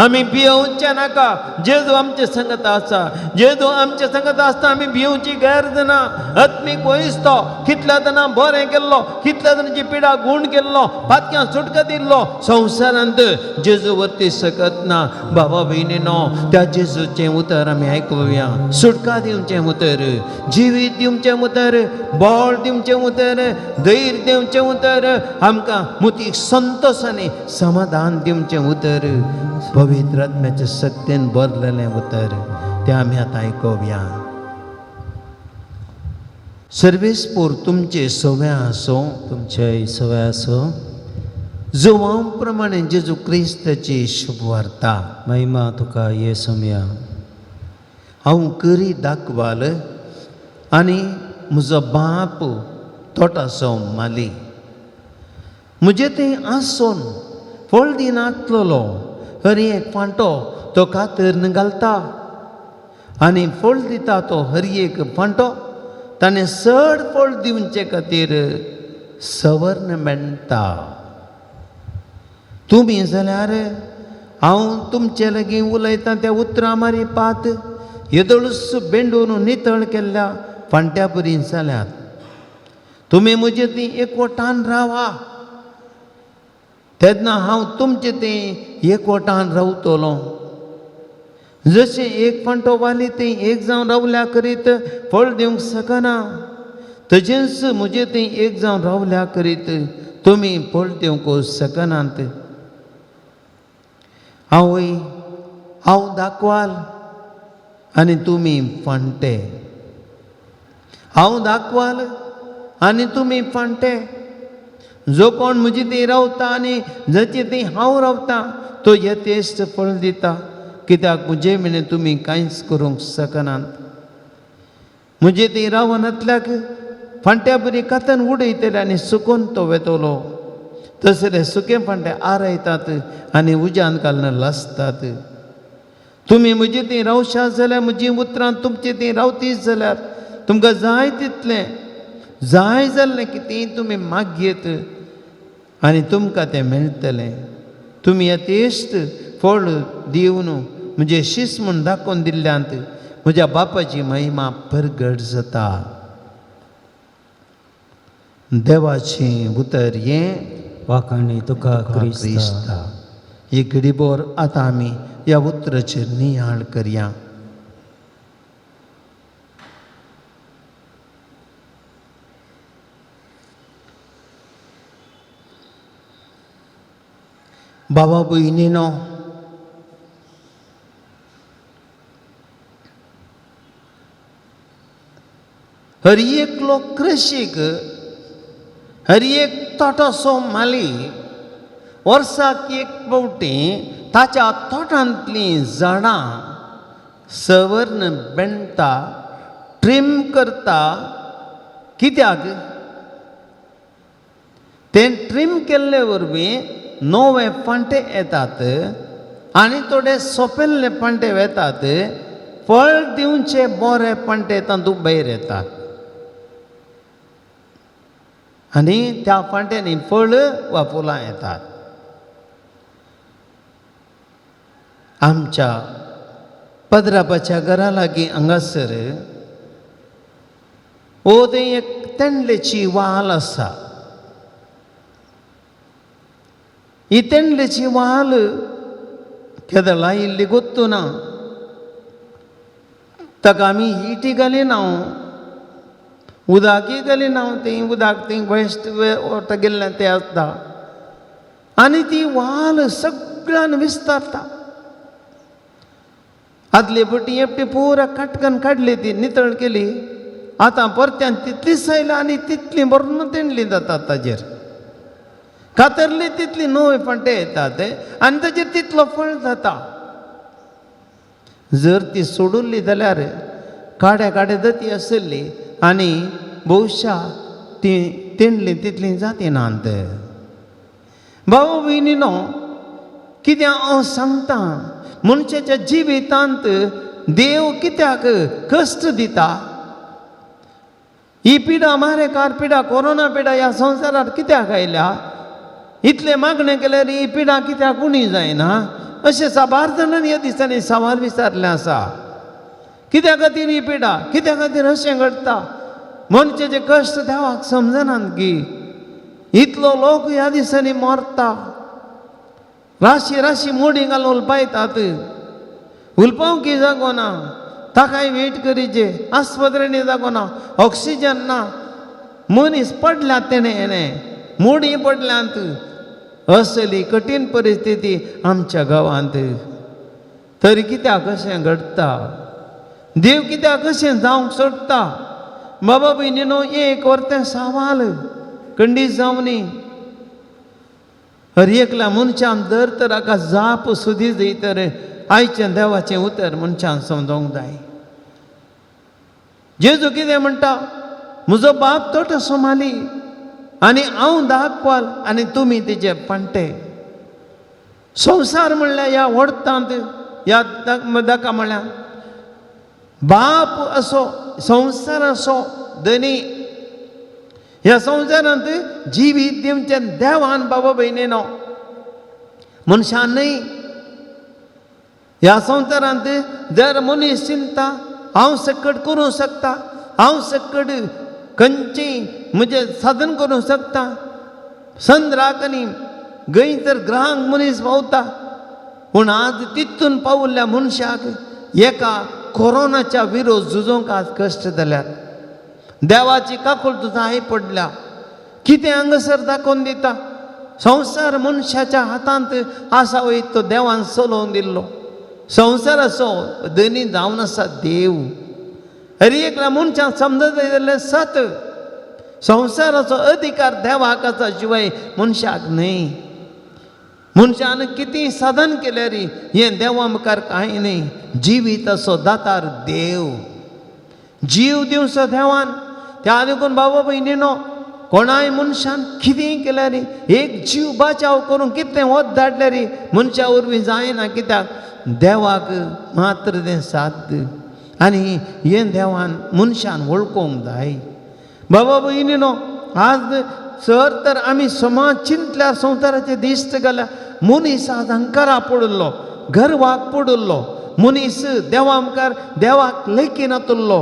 [SPEAKER 1] आमी भियोवचें नाका. जेजू आमचे संगत आसा, जेजू आमचे संगत आसता, आमी भियोवची गरज ना. आत्मीक वयस तो कितल्या जाणां बरें केल्लो, कितल्या जाणांची पिडा गूण केल्लो, पातक्यां सुटका दिल्लो, संवसारांत जेजू वरती सकत ना. बाबा भयणीनो, त्या जेजूचें उतर आमी आयकुया. सुटका दिवचें उतर, जिवीत दिवचें उतर, बळ दिवचें उतर, धैर्य दिवचें उतर, आमकां मुतीक संतोश आनी समाधान दिवचें उतर, पवित्र आत्म्याचे सक्तेन भरलेलें उतर तें आमी आतां आयकुया. सर्वेस्पोर तुमचे सव्या आसूं,
[SPEAKER 2] तुमचे सवय आसूं.
[SPEAKER 1] जुवांव प्रमाणे जेजू क्रिस्ताची शुभवार्ता.
[SPEAKER 2] महिमा तुका ये सोम्या.
[SPEAKER 1] हांव करी दाखवाल आनी म्हजो बाप तोटाचो माली. म्हजें थंय आसून फळ दिनातलेलो हर एक फांटो तो कातरन घालता आनी फळ दिता तो हर एक फांटो ताणें चड फळ दिवचे खातीर सवर्ण मेळटा. तुमी जाल्यार हांव तुमचे लागीं उलयतां त्या उतरां मारी पात येदोळूच बेंडून नितळ केल्ल्या फांट्या बरी जाल्यात. तुमी म्हजे ती एकवटान रावा, तेन्ना हांव तुमचे ते एकवटान रावतलो. जशें एक फांटो वाली ती एक जावन रावल्या करीत फळ दिवंक शकना, तशेंच म्हजे थंय एक जावन रावल्या करीत तुमी फळ दिवंक शकनात. आवय, हांव दाखवाल आनी तुमी फांटे. हांव दाखवाल आनी तुमी फांटे. जो कोण म्हजी थंय रावता आनी जाचे थंय हांव रावता तो यथेश्ट फळ दिता, कित्याक म्हजे विणें तुमी कांयच करूंक शकनात. म्हजे थंय रावनातल्याक फांट्या बरी कातन उडयतले आनी सुकून तो वेतलो. तसले सुके फांटे आरयतात आनी उज्यान घालून लासतात. तुमी म्हजे थंय रावशात जाल्यार, म्हजी उतरां तुमचे थंय रावतीच जाल्यार तुमकां जाय तितलें जाय जाल्लें कितें तुमी मागयत आनी तुमकां तें मेळटलें. तुमी यथेश्ट फळ दिवन म्हजें शीस म्हूण दाखोवन दिल्ल्यांत म्हज्या बापाची महिमा परगट जाता. देवाचें उतर हें
[SPEAKER 2] वाखाणी तुका क्रिस्ता.
[SPEAKER 1] ही घडीभर आतां आमी ह्या उतराचेर नियाळ करया. बाबा भयणीनो, हर एकलो कृशीक, हर एक तोटोसो माली वर्साक एक फावटी ताच्या तोटांतलीं झाडां सवर्ण बेणटा, ट्रीम करता. कित्याक? तें ट्रीम केल्ले वरवीं नवे फांटे येतात आनी थोडे सोंपिल्ले फांटे वेतात, फळ दिवचे बरे फांटे तातूंत भायर येतात आनी त्या फांट्यांनी फळ वा फुलां येतात. आमच्या पद्रापाच्या घरा लागीं हांगासर ओ थंय एक तेंडलेची वाल आसा. ही तेंडलेची वाल केदो लायिल्ली गोत्तू ना, ताका आमी इटी घालिना, उदकय घालिना, ती उदक ती वेस्ट वता गेल्लें तें आसता आनी ती वाल सगळ्यान विस्तारता. आदले पटी एकटी पुरा काटकन काडली, ती नितळ केली, आतां परत्यान तितलीच आयल्या आनी तितली बरून तेंडली जाता. ताजेर कातरली तितली नवे फांटे येतात आनी ताजेर तितलो फळ जाता. जर ती सोडुल्ली जाल्यार काड्या काड्या जाती आशिल्ली आनी भोवशा ती तेंडली तितली जातीनात. भाव भयणीनो, कितें हांव सांगता, मनशाच्या जिवितांत देव कित्याक कश्ट दिता? ही पिडा मारेकार पिडा, कोरोना पिडा ह्या संवसारार कित्याक आयल्या? इतलें मागणें केल्यार ही पिडा कित्याक उणी जायना? अशें साबार जाणांनी ह्या दिसांनी सवाल विचारलें आसा. कित्या खातीर ही पिडा, कित्या खातीर अशें घडटा? मनशाचे कश्ट देवाक समजनात की इतलो लोक ह्या दिसांनी मरता, राशी राशी मोडी घालून उलपायतात, उलपावंक जागो ना, ताकाय वेट करीचे, आस्पत्रेनी जागो ना, ऑक्सिजन ना, मनीस पडल्यात तेणें हेणें मोडी पडल्यांत. असली कठीण परिस्थिती आमच्या गांवांत. तरी कित्याक अशें घडटा? देव कित्याक अशें जावंक सोदता? बाबा भयणीनो, एक वर्तें सवाल खंडीत जावनी. हर एकल्या मनशान जर तर हाका जाप सुदी जाय तर आयचें देवाचें उतर मनशान समजोंक जाय. जेजू कितें म्हणटा? म्हजो बाप तोटो माली आनी हांव दाखवाल आनी तुमी तिचे पांटे. संवसार म्हणल्यार ह्या वडतांत ह्या दाका म्हणल्यार बाप असो संवसार असो धनी. ह्या संवसारांत जिवीत दिवचें देवान बाबा भयणीनो, मनशान न्हय. ह्या संवसारांत जर मनीस चिंता हांव सकट करूंक शकता, हांव सकट खंयची म्हजें साधन करूंक शकता, संद्राक आनी गंय तर ग्रहांक मनीस पावता, पूण आज तितून पावल्ल्या मनशाक एका कोरोनाच्या विरोध झुजोवंक आज कश्ट जाल्यात. देवाची काकूळ तुजा पडल्या. कितें हांगासर दाखोवन दिता? संवसार मनशाच्या हातांत आसा वय तो देवान चलोवन दिल्लो संवसाराचो धनी जावन आसा देव. हर एकल्या मनशान समजत जाल्यार सत संवसाराचो अधिकार देवाक आसा शिवाय मनशाक न्हय. मनशान कितें साधन केल्यार हें देवा मुखार कांय न्हय. जिविताचो दातार देव, जीव दिवचो देवान. त्या देखून बाबा भयणीनो, कोणाय मनशान कितें केल्यार एक जीव बाचाव करूंक कितें वत धाडल्यार मनशा वरवीं जायना. कित्याक? देवाक मात्र तें साध्य आनी हें देवान मनशान वळखूंक जाय. बाबा भयणीनो, आज सर तर आमी समाज चिंतल्यार संवसाराचे दिश्ट घाल्यार मनीस आज अंकारा पडिल्लो, गर्वाक पडिल्लो, मनीस देवा मुखार देवाक लेखिनातुल्लो.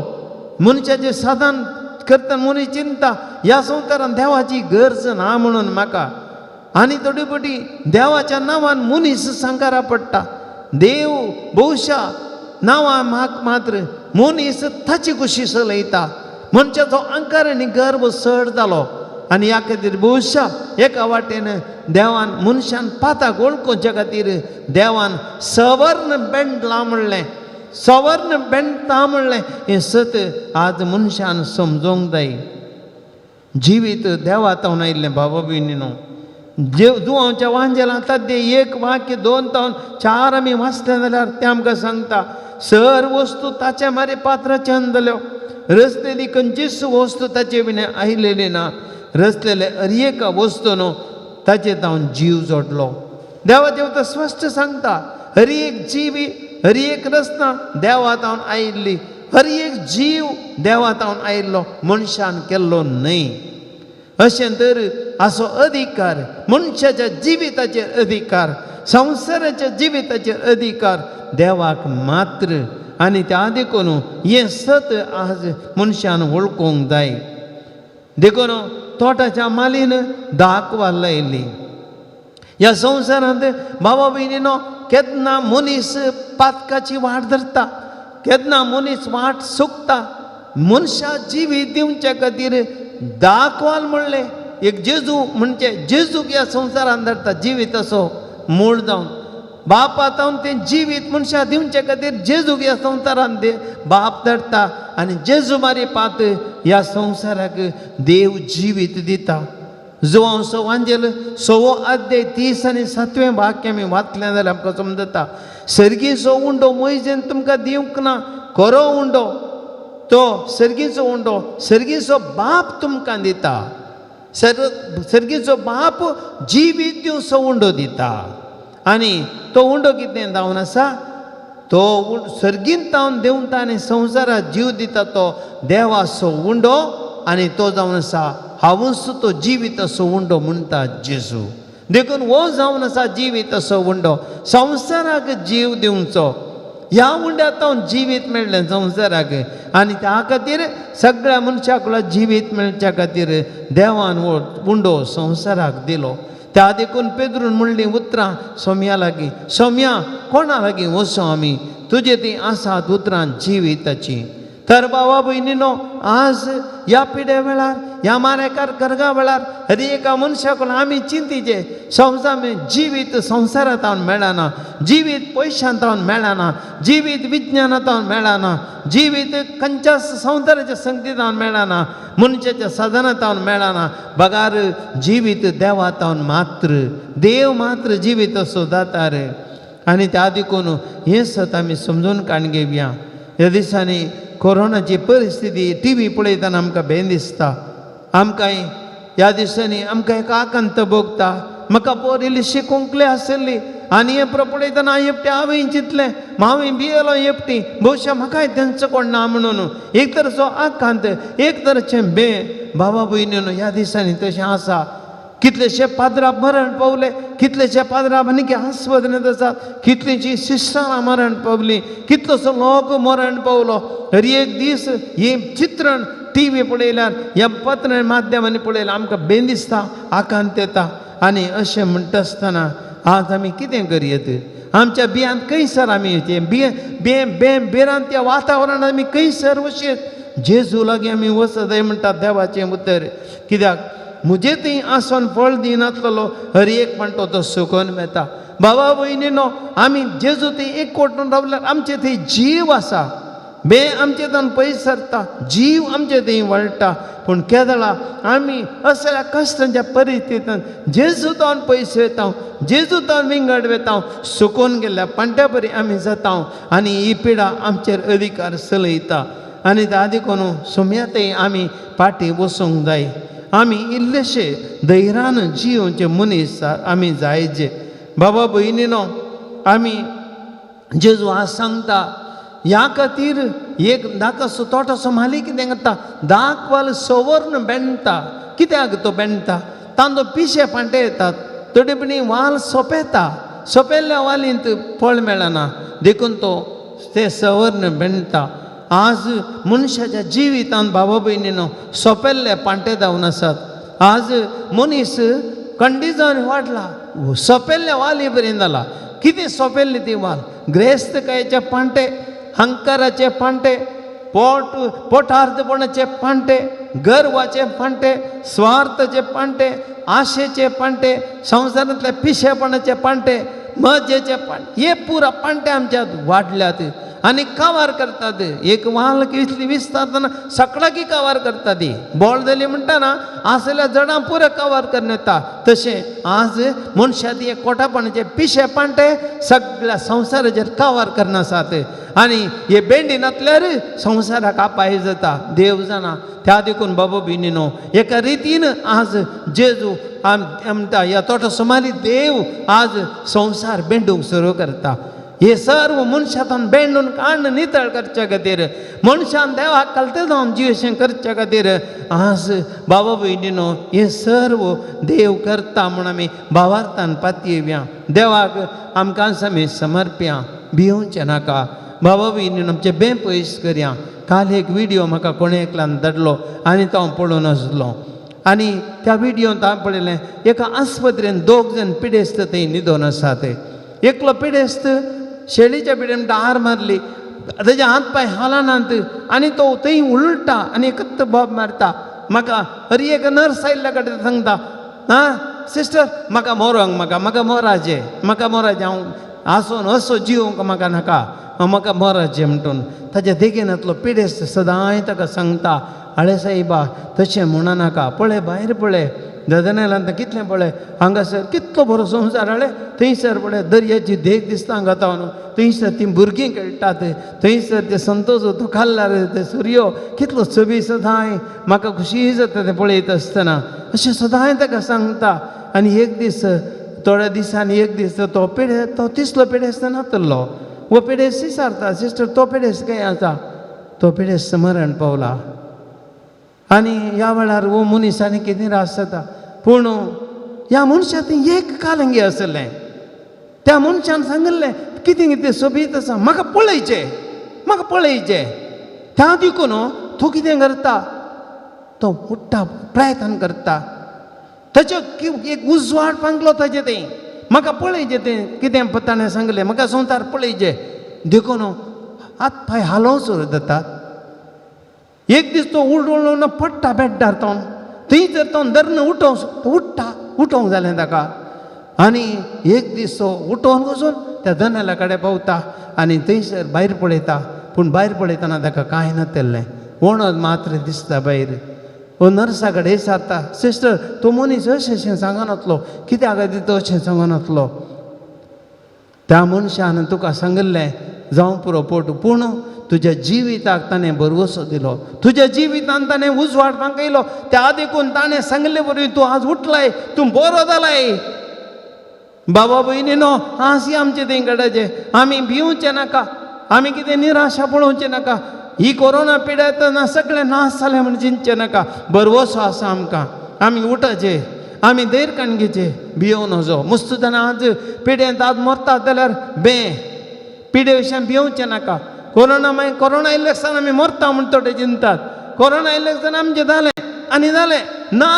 [SPEAKER 1] मनशाचें साधन करतना मनीस चिंता ह्या संवसारान देवाची गरज ना म्हणून म्हाका. आनी थोडी फावटी देवाच्या नांवान मनीस सांकारा पडटा. देव बहुशा नांवां म्हाक मात्र मनीस ताची कुशी चलयता. मनशाचो अहंकार आनी गर्व चड जालो आनी ह्या खातीर बहुशा एका वाटेन देवान मनशान पाताक वळखुच्या खातीर देवान सवर्ण बेंडलां म्हणलें, सवर्ण बेंडता म्हणलें. हें सत आज मनशान समजोंक जाय. जिवीत देवा तावन आयिल्लें बाबा भयणीनो. जुवांच्या वांजेलां तद्दे 1 वाक्य 2 तावन 4 आमी वाचलें जाल्यार तें आमकां सांगता सर वस्तू ताच्या मारे पात्राच्यान जाल्यो, रचलेली खंयचीच वस्तू ताचे विणे आयलेली ना, रचलेले हर एका वस्तू न्हू ताचे तावन जीव जोडलो. देवा देवता स्पश्ट सांगता हर एक जीवी हर एक रचना देवा तावन आयिल्ली, हर एक जीव देवा तावन आयिल्लो, मनशान केल्लो न्हय. अशें तर असो अधिकार मनशाच्या जिविताचेर अधिकार, संवसाराच्या जिविताचेर अधिकार देवाक मात्र. आनी त्या देखून हें सत आज मनशान वळखूंक जाय. देखून तोटाच्या मालीन दाक वाल लायली. ह्या संवसारांत बाबा भयणीनो केन्ना मनीस पातकाची वाट धरता, केन्ना मनीस वाट चुकता. मनशा जिवीत दिवच्या खातीर दाखवाल म्हणलें एक जेजू म्हणजे जेजूक ह्या संवसारांत धाडटा जिवीत असो मूळ जावन बापा तावन तें जिवीत मनशा दिवचे खातीर जेजूक ह्या संवसारांत बाप धाडटा आनी जेजू मारी पात ह्या संवसाराक देव जिवीत दिता. जुवांव वांजेल 6वो अध्याय 30 आनी 7वें वाक्य आमी वाचलें जाल्यार आमकां समजता सर्गीचो उंडो मोयजेन तुमकां दिवंक ना, खरो उंडो तो सर्गीचो उंडो सर्गीचो बाप तुमकां दिता. सर्गीचो बाप जिवीत दिवचो उंडो दिता. आनी तो उंडो कितें जावन आसा, तो सर्गींत तावन देंवता आनी संवसाराक जीव दिता तो देवाचो उंडो आनी तो जावन आसा हांवूच तो जिवीत असो उंडो म्हणटा जेजू. देखून हो जावन आसा जिवीत असो उंडो संवसाराक जीव दिवचो. ह्या उंड्यात तावन जिवीत मेळ्ळें संवसाराक आनी त्या खातीर सगळ्या मनशाक जिवीत मेळच्या खातीर देवान हो उंडो संवसाराक दिलो. त्या देखून पेद्रून म्हणलीं उतरां सोम्या लागीं, सोम्या कोणा लागीं वचो आमी, तुजे तीं आसात उतरां जिविताचीं. तर बाबा भयणीनो आज ह्या पिड्या वेळार ह्या मारेकार गर्गा वेळार हर एका मनशाक आमी चिंतीचे संवसार जिवीत संवसारांत हांव मेळना, जिवीत पयशांत हांव मेळना, जिवीत विज्ञानांत हांव मेळना, जिवीत खंयच्या संवसाराच्या संगतींत हांव मेळना, मनशाच्या साधनांत हांव मेळना, बगार जिवीत देवांत हांव मात्र देव मात्र जिवीत असो जाता रे. आनी त्या देखून हें सत आमी समजून काण घेवया. ह्या दिसांनी कोरोनाची परिस्थिती टी व्ही पळयतना आमकां भें दिसता. आमकां ह्या दिसांनी आमकां एक आकांत भोगता. म्हाका पोर इल्ली शिकूंकले आशिल्ली आनी हें पळयतना हांवें एकटें हांवें चिंतलें हांवें भियेलो एकटी भोवशा म्हाकाय तेंचो कोण ना म्हणून एक तरेचो आकांत एक तरेचें बें बाबा भयणीनो ह्या दिसांनी तशें आसा. कितलेशे पाद्राप मरण पावले, कितलेशे पाद्राप आनी आस्पत्रेंत आसात, कितलींशीं सिस्टरां मरण पावलीं, कितलोसो लोक मरण पावलो. हर एक दीस हें चित्रण टी व्ही पळयल्यार ह्या पत्र माध्यमांनी पळयल्यार आमकां बें दिसता, आकांत येता. आनी अशें म्हणटा आसतना आज आमी कितें करयेत? आमच्या बियांत खंयसर आमी बिये बें बें भिरांत त्या वातावरणांत आमी खंयसर वचयेत? जेजू लागीं आमी वचत म्हणटा देवाचें उतर. कित्याक म्हजे थंय आसोन फळ दिनातलेलो हर एक म्हणटा तो सुकोन वेता. बाबा भयणीनो आमी जेजू थंय एक कोटून रावल्यार आमचे थंय जीव आसा, बे आमचे थंय पयस सरता, जीव आमचे थंय वळटा. पूण केदळा आमी असल्या कश्टांच्या परिस्थितींत जेजू तावन पयस वेता, जेजू तावन विंगड वेता, सुकोन गेल्ल्या पांट्या बरी आमी जाता आनी ही पिडा आमचेर अधिकार चलयता. आनी त्या देखून सोम्या थंय आमी फाटीं वचूंक जाय. आमी इल्लेशे धैर्यान जियोवचे मनीस आमी जायचे. बाबा भयणीनो आमी जेजू आज सांगता ह्या खातीर एक दाकासो तोटाचो मालीक कितें करता, दाकवाल सवर्ण बेणटा. कित्याक तो बेणटा? तांचो पिशे फांटे येतात, थोडे पणी वाल सोंपेता, सोंपेल्ल्या वालींत फळ मेळना, देखून तो ते सवर्ण बेणटा. आज मनशाच्या जिवितांत भावा भयणीनो सोंपेल्ले पांटे जावन आसात. आज मनीस कंडिजन वाडला, सोंपेल्ले वाली पर्यंत जाला. कितें सोंपेल्ली ती वाल? ग्रेस्तकायेचे पांटे, हंकाराचे पांटे, पोटार्थपणाचे पांटे, गर्वाचे पांटे, स्वार्थाचे पांटे, आशेचे पांटे, संवसारांतल्या पिशेपणाचे पांटे, मजेचे पांटे, हे पुरा पांटे आमच्यात वाडल्यात आनी कावार करतात. एक वाल कितली विसतातना सगळ्याकी कावार करता ती. बोळ जाली म्हणटा ना आसल्या जडां पुरा कावार करून येता. तशें आज मनशां एक कोटापणाचे पिशे पांटे सगळ्या संवसाराचेर कावार करना आसात आनी हे बेंडी नातल्यार संवसाराक अपाय जाता. देव जाणा. त्या देखून बाबा भयणीनो एका रितीन आज जेजू म्हणटा ह्या तोटा सुमारी देव आज संवसार बेंडूंक सुरू करता. हे सर्व मनशांतून बेंडून काडून नितळ करच्या खातीर, मनशान देवाक कलते जावन जिवेशें करच्या खातीर आज बाबा भयणीनो हे सर्व देव करता म्हूण आमी भावार्थान पातयेवया. देवाक आमकां आमी समर्प्या, भियोवचें नाका. बाबा भयणीनो आमचें बें पयस करया. काल एक विडियो म्हाका कोणें एकल्यान धाडलो आनी तो हांव पळोवन आसलो आनी त्या विडियोंत हांवें पळयलें एका आस्पत्रेन दोग जाण पिडेस्त थंय न्हिदोन आसात. एकलो पिडेस्त शेळीच्या पिडेन हार मारली, तेजे हात पांय हालनात आनी तो थंय उलटा आनी एकच बोब मारता. म्हाका हरी एक नर्स आयिल्ल्या कडेन सांगता, आं सिस्टर म्हाका मोरोंक, म्हाका म्हाका मोराचें, म्हाका मोराचें, हांव आसून असो जिवंक म्हाका नाका, म्हाका मोराचें म्हणटून. ताच्या देगेनांतलो पिडेस्त सदांय ताका सांगता, आळे सायबा तशें म्हणा नाका, पळय भायर पळय ददनेलांत कितलें पळय हांगासर कितलो बरो संवसार हाडले, थंयसर पळय दर्याची देग दिसता हांगा तावन, थंयसर तीं भुरगीं खेळटात, थंयसर ते संतोष तो खाल्लार ते सुर्यो कितलो सोबी, सदांय म्हाका खुशी जाता तें पळयत आसतना. अशें सदांय ताका सांगता. आनी एक दीस थोड्या दिसांनी एक दीस तो पेडे तो तिसलो पेडेस्त नातलो. हो पेडेस्त विचारता, सिस्टर तो पेडेस्त खंय आसा? तो पेडेस्त मरण पावला. आनी ह्या वेळार हो मनीस आनी कितें निराश जाता. पूण ह्या मनशां थंय एक कालंगी आसलें. त्या मनशान सांगिल्लें कितें कितें सोबीत आसा, म्हाका पळयचें, म्हाका पळयचें. त्या देखून तो कितें करता, तो उठ्ठा, प्रयत्न करता. ताचो एक उजवाड पांगलो ताजे थंय, म्हाका पळयचें तें कितें ताणें सांगलें, म्हाका संवसार पळयचें. देखून हात पांय हालोवंक सुरू जातात. एक दीस तो उडून पडटा बेड्डार, तो थंय जर तो दर्न उठोवंक उठ्ठा, उठोवंक जालें ताका. आनी एक दीस तो उठोवन वचून त्या जनेला कडेन पावता आनी थंयसर भायर पळयता. पूण भायर पळयतना ताका कांय नातिल्लें, वणद मात्र दिसता भायर. हो नर्सा कडेन विचारता, सिस्टर तो मनीस अशें अशें सांगनातलो, कित्याक खातीर तो अशें सांगनातलो? त्या मनशान तुका सांगिल्लें जावं पुरो पोट, पूण तुज्या जिविताक ताणें भरवसो दिलो, तुज्या जिवितान ताणें उजवाड पांकयलो. त्या देखून ताणें सांगिल्ले वरवीं तूं आज उठलाय, तूं बरो जालाय. बाबा भयणीनो आज आमचे थंय घडाचें, आमी भिवचें नाका, आमी कितें निराशा पळोवचें नाका. ही कोरोना पिडा येतना सगळें नाश जालें म्हण चिंतचें नाका. भरवसो आसा आमकां, आमी उठाचे, आमी धैर्य काडून घेवचें, भियोवन नजो. मुस्त जाणां आज पिडेंत आज मरतात जाल्यार बें पिडे विशयान भियोवचें नाका. कोरोना मागीर कोरोना आयिल्ले आसतना आमी मरता म्हण थोडे चिंतात, कोरोना आयिल्ले आसतना आमचें जालें आनी जालें ना.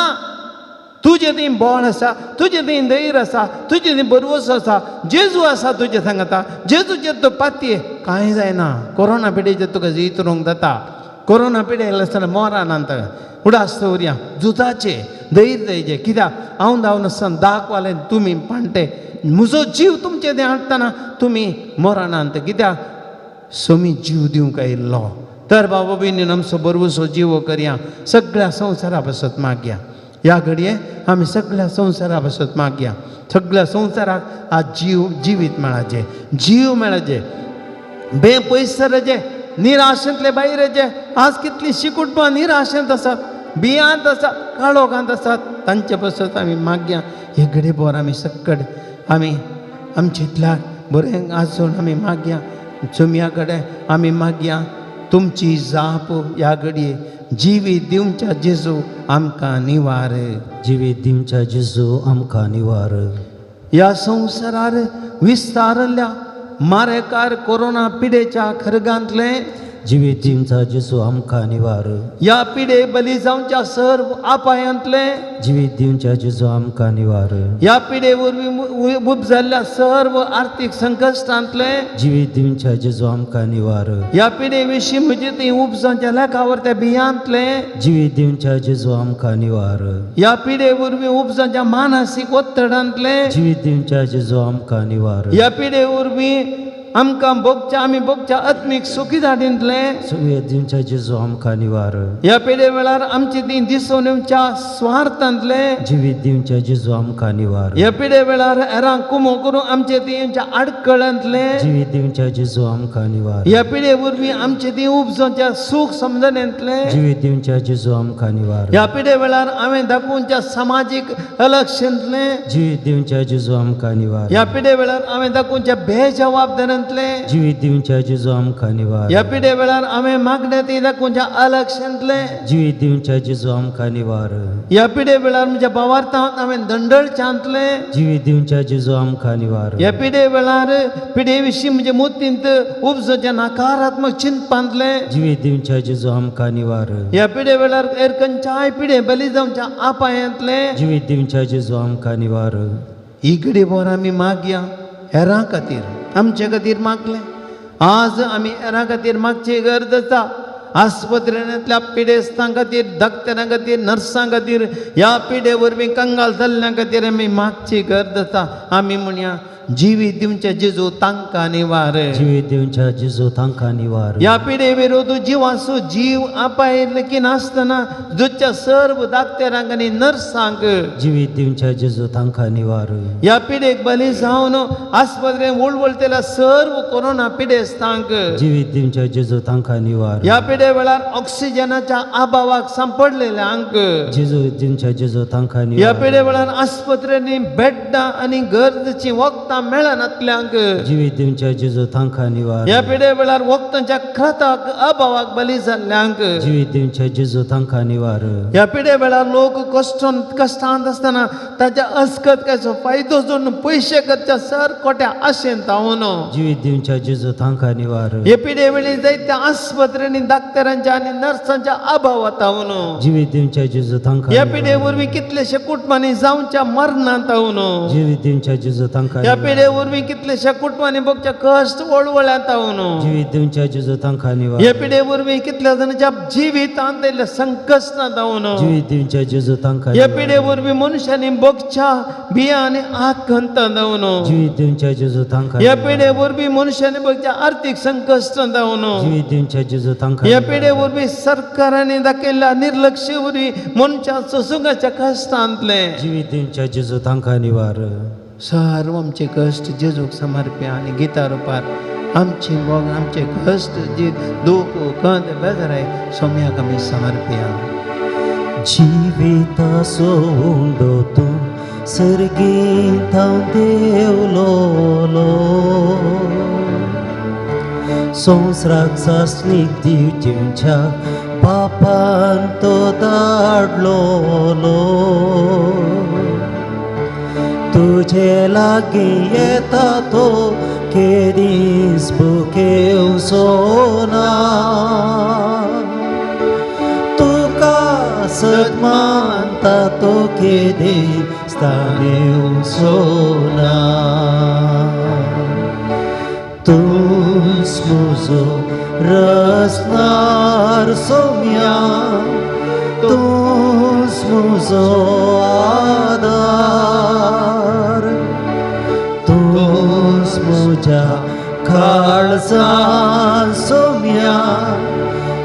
[SPEAKER 1] तुजें थंय बळ आसा, तुजें थंय धैर्य आसा, तुजें थंय भरवसो आसा, जेजू आसा तुजें सांगता. जेजूचेर तूं पातये, कांय जायना. कोरोना पिडेचेर तुका जीत उरोवंक जाता. कोरोना पिडे आयले आसतना मोरानात उडास दवरया, झुजाचें धैर्य दयचें. कित्याक हांव धांवन आसतना दाखवालें तुमी पांटे, म्हजो जीव तुमचे थंय हाडटना तुमी मोरानात, कित्याक सोमी जीव दिवंक आयिल्लो. तर बाबा भयणीन आमचो भरवसो जीव करया, सगळ्या संवसारा पासत मागया. ह्या घडये आमी सगळ्या संवसारा पासत मागया, सगळ्या संवसाराक आज जीव जिवीत मेळाचें, जीव मेळाचें, बे पयस सरचें, निराशेंतले भायर येचें. आज कितलींशीं कुटुंबां निराशेंत आसात, बियांत आसात, काळोखांत आसात, तांचे पासत आमी मागया. हे घडये बोर आमी सक्कड आमी आमचे इतल्या बरें आसून आमी मागया, चोमया कडेन आमी मागया तुमची जाप ह्या घडये जिवीत दिवच्या जेजू आमकां निवार,
[SPEAKER 2] जिवीत दिवच्या जेजू आमकां निवार.
[SPEAKER 1] ह्या संवसारार विस्तारल्या मारेकार कोरोना पिडेच्या खरगांतलें
[SPEAKER 2] जिवीत दिवच्या जेजू आमकां निवार.
[SPEAKER 1] ह्या पिडे बली जावच्या सर्व अपायांतले.
[SPEAKER 2] जिवीत दिवच्या जेजू आमकां निवार.
[SPEAKER 1] ह्या पिडे वरवीं उब जाल्ल्या सर्व आर्थीक संकश्टांतले.
[SPEAKER 2] जिवीत दिवच्या जेजू आमकां निवार.
[SPEAKER 1] ह्या पिडे विशीं म्हजे ती उपजांच्या लेखावर त्या बियांतले.
[SPEAKER 2] जिवीत दिवच्या जेजू आमकां निवार.
[SPEAKER 1] ह्या पिडे वरवीं उपजांच्या मानसीक ಒತ್ತಡಾಂतले.
[SPEAKER 2] जिवीत दिवच्या जेजू आमकां निवार.
[SPEAKER 1] ह्या पिडे वरवीं आमकां भोगच्या आमी भोगच्या आत्मीक सुखी धाडींतले.
[SPEAKER 2] जिवीत दिवच्या जेजू आमकां निवार.
[SPEAKER 1] ह्या पिडे वेळार आमची ती दिसून येवच्या स्वार्थांतले.
[SPEAKER 2] जिवीत दिवच्या जेजू आमकां निवार.
[SPEAKER 1] ह्या पिडे वेळार हेरांक कुमो करून आमचे ती येवच्या आडकळांतले.
[SPEAKER 2] जिवीत दिवच्या जेजू आमकां निवार.
[SPEAKER 1] ह्या पिडे वरवीं आमचे ती उपजांच्या सूख समजणेंतले.
[SPEAKER 2] जिवीत दिवच्या जेजू आमकां निवार.
[SPEAKER 1] ह्या पिडे वेळार हांवें दाखोवच्या समाजीक अलक्षेंतले.
[SPEAKER 2] जिवीत दिवच्या जेजू आमकां निवार.
[SPEAKER 1] ह्या पिडे वेळार हांवें दाखोवच्या बेजबाबदारांतले.
[SPEAKER 2] जिवीत दिवच्या जेजू आमकां निवार.
[SPEAKER 1] ह्या पिडे वेळार हांवें मागण्या ती दाखोवच्या अलक्षेंतले.
[SPEAKER 2] जिवीत दिवच्या जेजू आमकां निवार.
[SPEAKER 1] ह्या पिडे वेळार म्हज्या भावार्थांत हांवें दंडळच्यांतले.
[SPEAKER 2] जिवीत दिवच्या जेजू आमकां निवार.
[SPEAKER 1] ह्या पिडे वेळार पिडे विशीं म्हज्या मुतींत उपजच्या नकारात्मक चिंतपांतले.
[SPEAKER 2] जिवीत दिवच्या जेजू आमकां निवार.
[SPEAKER 1] ह्या पिडे वेळार हेर खंयच्याय पिडे बली जावच्या अपायांतले.
[SPEAKER 2] जिवीत दिवच्या जेजू आमकां निवार.
[SPEAKER 1] ही घडी भर आमी मागया हेरां खातीर. आमचे खातीर मागले, आज आमी हेरां खातीर मागची गरज आसा. आस्पत्रेंतल्या पिडेस्तां खातीर, डॉक्टरां खातीर, नर्सां खातीर, ह्या पिडे वरवीं कंगाल जाल्ल्या खातीर आमी मागची गरज आसा. आमी म्हणया, जिवीत दिवचे जेजू तांकां निवार.
[SPEAKER 2] जिवीत दिवच्या जेजू तांकां निवार.
[SPEAKER 1] ह्या पिडे विरोध जिवाचो जीव अपाय की नासतना झुजच्या सर्व डाक्टरांक आनी नर्सांक.
[SPEAKER 2] जिवीत दिवच्या जेजू तांकां निवार.
[SPEAKER 1] ह्या पिडेक बली जावन आस्पत्रेन वळवळटेल्या सर्व कोरोना पिडेस्तांक.
[SPEAKER 2] जिवीत दिवच्या जेजू तांकां निवार.
[SPEAKER 1] ह्या पिडे वेळार ऑक्सिजनाच्या अभावाक सांपडलेल्यांक.
[SPEAKER 2] जेजू दिवच्या जेजू तांकां
[SPEAKER 1] ह्या
[SPEAKER 2] निवार.
[SPEAKER 1] पिडे वेळार आस्पत्रेंनी बेड्डां आनी गरजेचीं वखदां मेळनातल्यांक.
[SPEAKER 2] जिवीत दिवच्या जेजू तांकां निवार.
[SPEAKER 1] ह्या पिडे वेळार वखदांच्या खताक अभावाक बली जाल्ल्यांक.
[SPEAKER 2] जिवीत दिवच्या जेजू तांकां निवार.
[SPEAKER 1] ह्या पिडे वेळार लोक कश्टान कश्टांत आसतना ताच्या अस्कत कायचो फायदो जोडून पयशे करच्या सर कोट्या आशेन तावन.
[SPEAKER 2] जिवीत दिवच्या जेजू तांकां निवार.
[SPEAKER 1] हे पिडे वेळी जायत्या आस्पत्रेंनी डाक्टरांच्या आनी नर्सांच्या अभावात तावन.
[SPEAKER 2] जिवीत दिवच्या जेजू तांकां
[SPEAKER 1] ह्या
[SPEAKER 2] निवार.
[SPEAKER 1] पिडे वरवीं कितलेशे कुटुंबांनी जावच्या मरणांत तावन.
[SPEAKER 2] जिवीत दिवच्या जेजू तांकां
[SPEAKER 1] ह्या
[SPEAKER 2] निवार.
[SPEAKER 1] पिडे वरवीं कितलेशा कुटुंबांनी भोगच्या कश्ट वळवळ्यांत तावन.
[SPEAKER 2] जिवीत दिवच्या जेजू तांकां निवार.
[SPEAKER 1] ह्या पिडे वरवीं कितल्या जाणांच्या जिवितांत आयिल्ल्या संकश्टांत तावन.
[SPEAKER 2] जिवीत दिवच्या जेजू तांकां
[SPEAKER 1] ह्या
[SPEAKER 2] निवार.
[SPEAKER 1] पिडे वरवीं मनशांनी भोगच्या बिया आनी आकांतां जावन.
[SPEAKER 2] जिवीत दिवच्या जेजू तांकां
[SPEAKER 1] ह्या
[SPEAKER 2] निवार.
[SPEAKER 1] पिडे वरवीं मनशांनी भोगच्या आर्थीक संकश्टां जावन.
[SPEAKER 2] जिवीत दिवच्या जेजू तांकां
[SPEAKER 1] ह्या
[SPEAKER 2] निवार.
[SPEAKER 1] पिडे वरवीं सरकारांनी दाखयल्ल्या निर्लक्ष वरवीं मनशां सोंसूंकाच्या कश्टांतले.
[SPEAKER 2] जिवीत दिवच्या जेजू तांकां निवार.
[SPEAKER 1] सर्व आमचे कश्ट जेजूक समर्प्या आनी गिता रुपार आमची मोग, आमचे कश्ट जी दूख खंत बेजाराय सोम्याक आमी समर्प्या.
[SPEAKER 2] जिविताचो उंडो तूं सर्गींत देवलोलो, संवसाराक सासणीक दिवच्या बापान तो धाडलोलो. तुजे लागीं येता तो केदीस भुकेवचो ना, तुका सदमानता तो केदीस ताणेवचो ना. तूंच म्हजो रचणार सोम्या, तूंच म्हजो आदार, तूंच म्हज्या काळजान सोम्या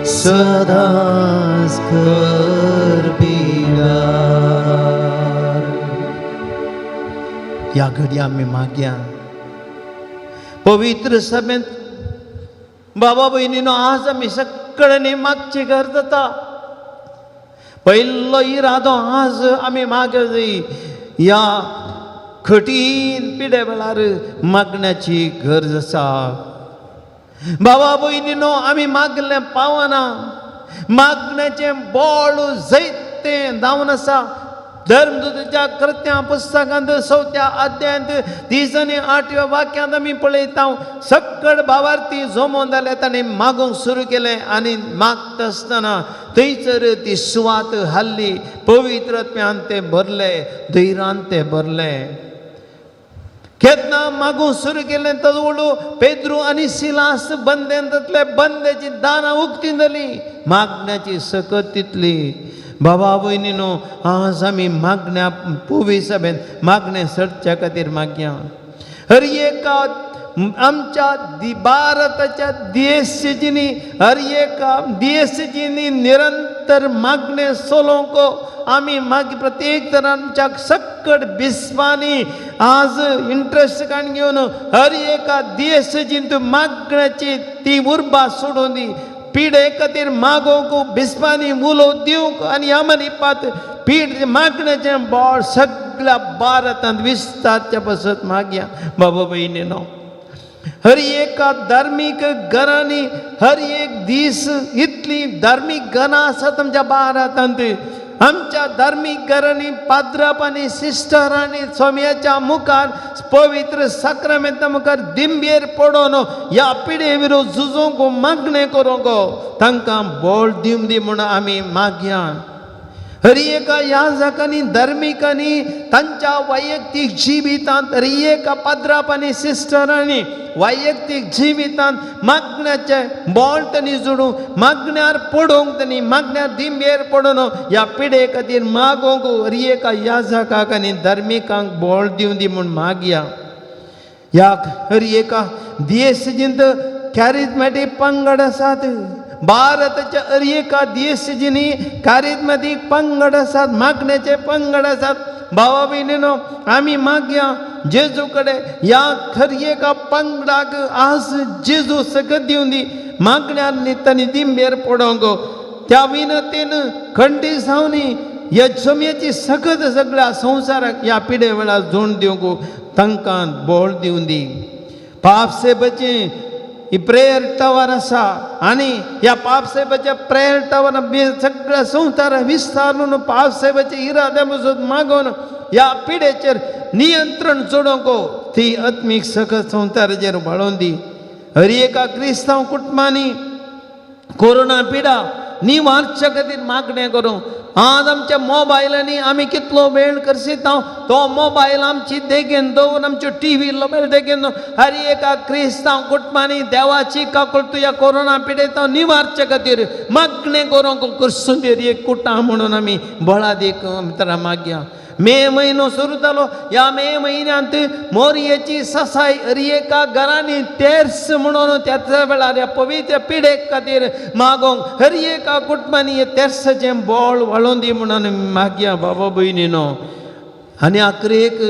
[SPEAKER 2] सदांच करपिदार.
[SPEAKER 1] ह्या घडये आमी मागया पवित्र सभेंत. बाबा भयणीनो, आज आमी सगळ्यांनी मागची गरज जाता. पयलो इरादो आज आमी माग जाय. ह्या कठीण पिडे वेळार मागण्याची गरज आसा. बाबा भयणीनो, आमी मागलें पावना. मागण्याचें बोळ जैतें जावन आसा. धर्मदूताच्या कृत्यां पुस्तकांत चवथ्या अध्यायांत 30 आनी 8व्या वाक्यांत आमी पळयता, सक्कड भावार्थी जमोन जाले, ताणें मागूंक सुरू केलें आनी मागता आसतना थंयसर ती सुवात हाल्ली, पवित्र आत्म्यान ते भरले, धैरान ते भरले. केन्ना मागूंक सुरू केलें तदवळू पेद्रू आनी सिलास बंदेंतले बंदेची दारां उक्ती जाली. मागण्याची सकत तितली. बाबा भयणीनो, आज आमी मागण्या पुवी सभेन मागणें सरच्या खातीर मागया. हर एका आमच्या भारताच्या देशजींनी, हर एका देशजींनी निरंतर मागणें चलोवंक आमी मागीर प्रत्येक तर आमच्या सक्कड बिस्पांनी आज इंट्रस्ट काडून घेवन हर एका देशजींत मागण्याची ती उर्बा सोडून दी. पिडे खातीर मागोवंक बिस्पांनी उलोव दिवंक आनी अमरिपात पीड मागण्याचें बोळ सगळ्या भारतांत विस्तारच्या पासत मागया. बाबा भयणीनो, हर एका धार्मीक घरांनी हर एक दीस इतली धार्मीक घरां आसात आमच्या भारतांत. आमच्या धार्मीक घरांनी पाद्राप आनी सिस्टरांनी सोम्याच्या मुखार पवित्र साक्रामेंता मुखार दिंबेर पडोन ह्या पिडे विरोध झुजोंक मागणें करूंक तांकां बळ दिवंक दी म्हूण आमी मागया. हर एका याजकांनी धार्मिकांनी तांच्या वैयक्तीक जिवितांत, हर एका पाद्राप आनी सिस्टरांनी वैयक्तीक जिवितांत मागण्याचें बळ तांणी जोडूं, मागण्यार पडोवंक तांणी मागण्यार दिंबेर पडून ह्या पिडे खातीर मागोवंक हर एका याजकाक आनी धार्मिकांक बळ दिवं दी म्हूण मागया. ह्या हर एका देशजींत कॅरिजमॅटीक पंगड आसात. भारताच्या हर एका देशजींनी कॅरिजमॅटीक पंगड आसात, मागण्याचे पंगड आसात. भावा भयणीनो, आमी मागया जेजू कडेन ह्या हर एका पंगडाक आज जेजू सकत दिवं दी, मागण्यार तांणी दिंबेर पडोवंक. त्या विनतेन खंडी जावनी ह्या जमयेची सकत सगळ्या संवसाराक ह्या पिडे वेळार जोड दिवंक तांकां बळ दिवं दी. पाप सेबाचें ही प्रेयर टावर आसा आनी ह्या पापसाहेबाच्या प्रेयर टावर सगळ्या संवसार विस्तारून पापसाहेबाचे इरादे पसून मागोवन ह्या पिडेचेर नियंत्रण जोडोवंक ती आत्मीक सकत संवसाराचेर वाळोवन दी. हर एका क्रिस्तांव कुटुंबांनी कोरोना पिडा निवारच्या खातीर मागणें करूं. आज आमच्या मोबायलांनी आमी कितलो वेळ करसिता, तो मोबायल आमची देगेन दवरून आमच्यो टिवी मोबायल देगेन दवरून हर एका क्रिस्तांव कुटुंबांनी देवाची काकुळट ह्या कोरोना पिडेत निवारचे खातीर मागणें करूंक क्रिस्तूंचेर एक कुटां म्हणून आमी बळादीक मित्रां मागया. मे म्हयनो सुरू जालो, ह्या मे म्हयन्यांत मोरयेची ससाय हर एका घरांनी तेर्स म्हणून त्याच वेळार ह्या पवित्र पिडेक खातीर मागोवंक हर एका कुटुंबांनी हे तेर्साचें बळ वाळोवन दी म्हणून मागया. बाबा भयणीनो, आनी आखरेक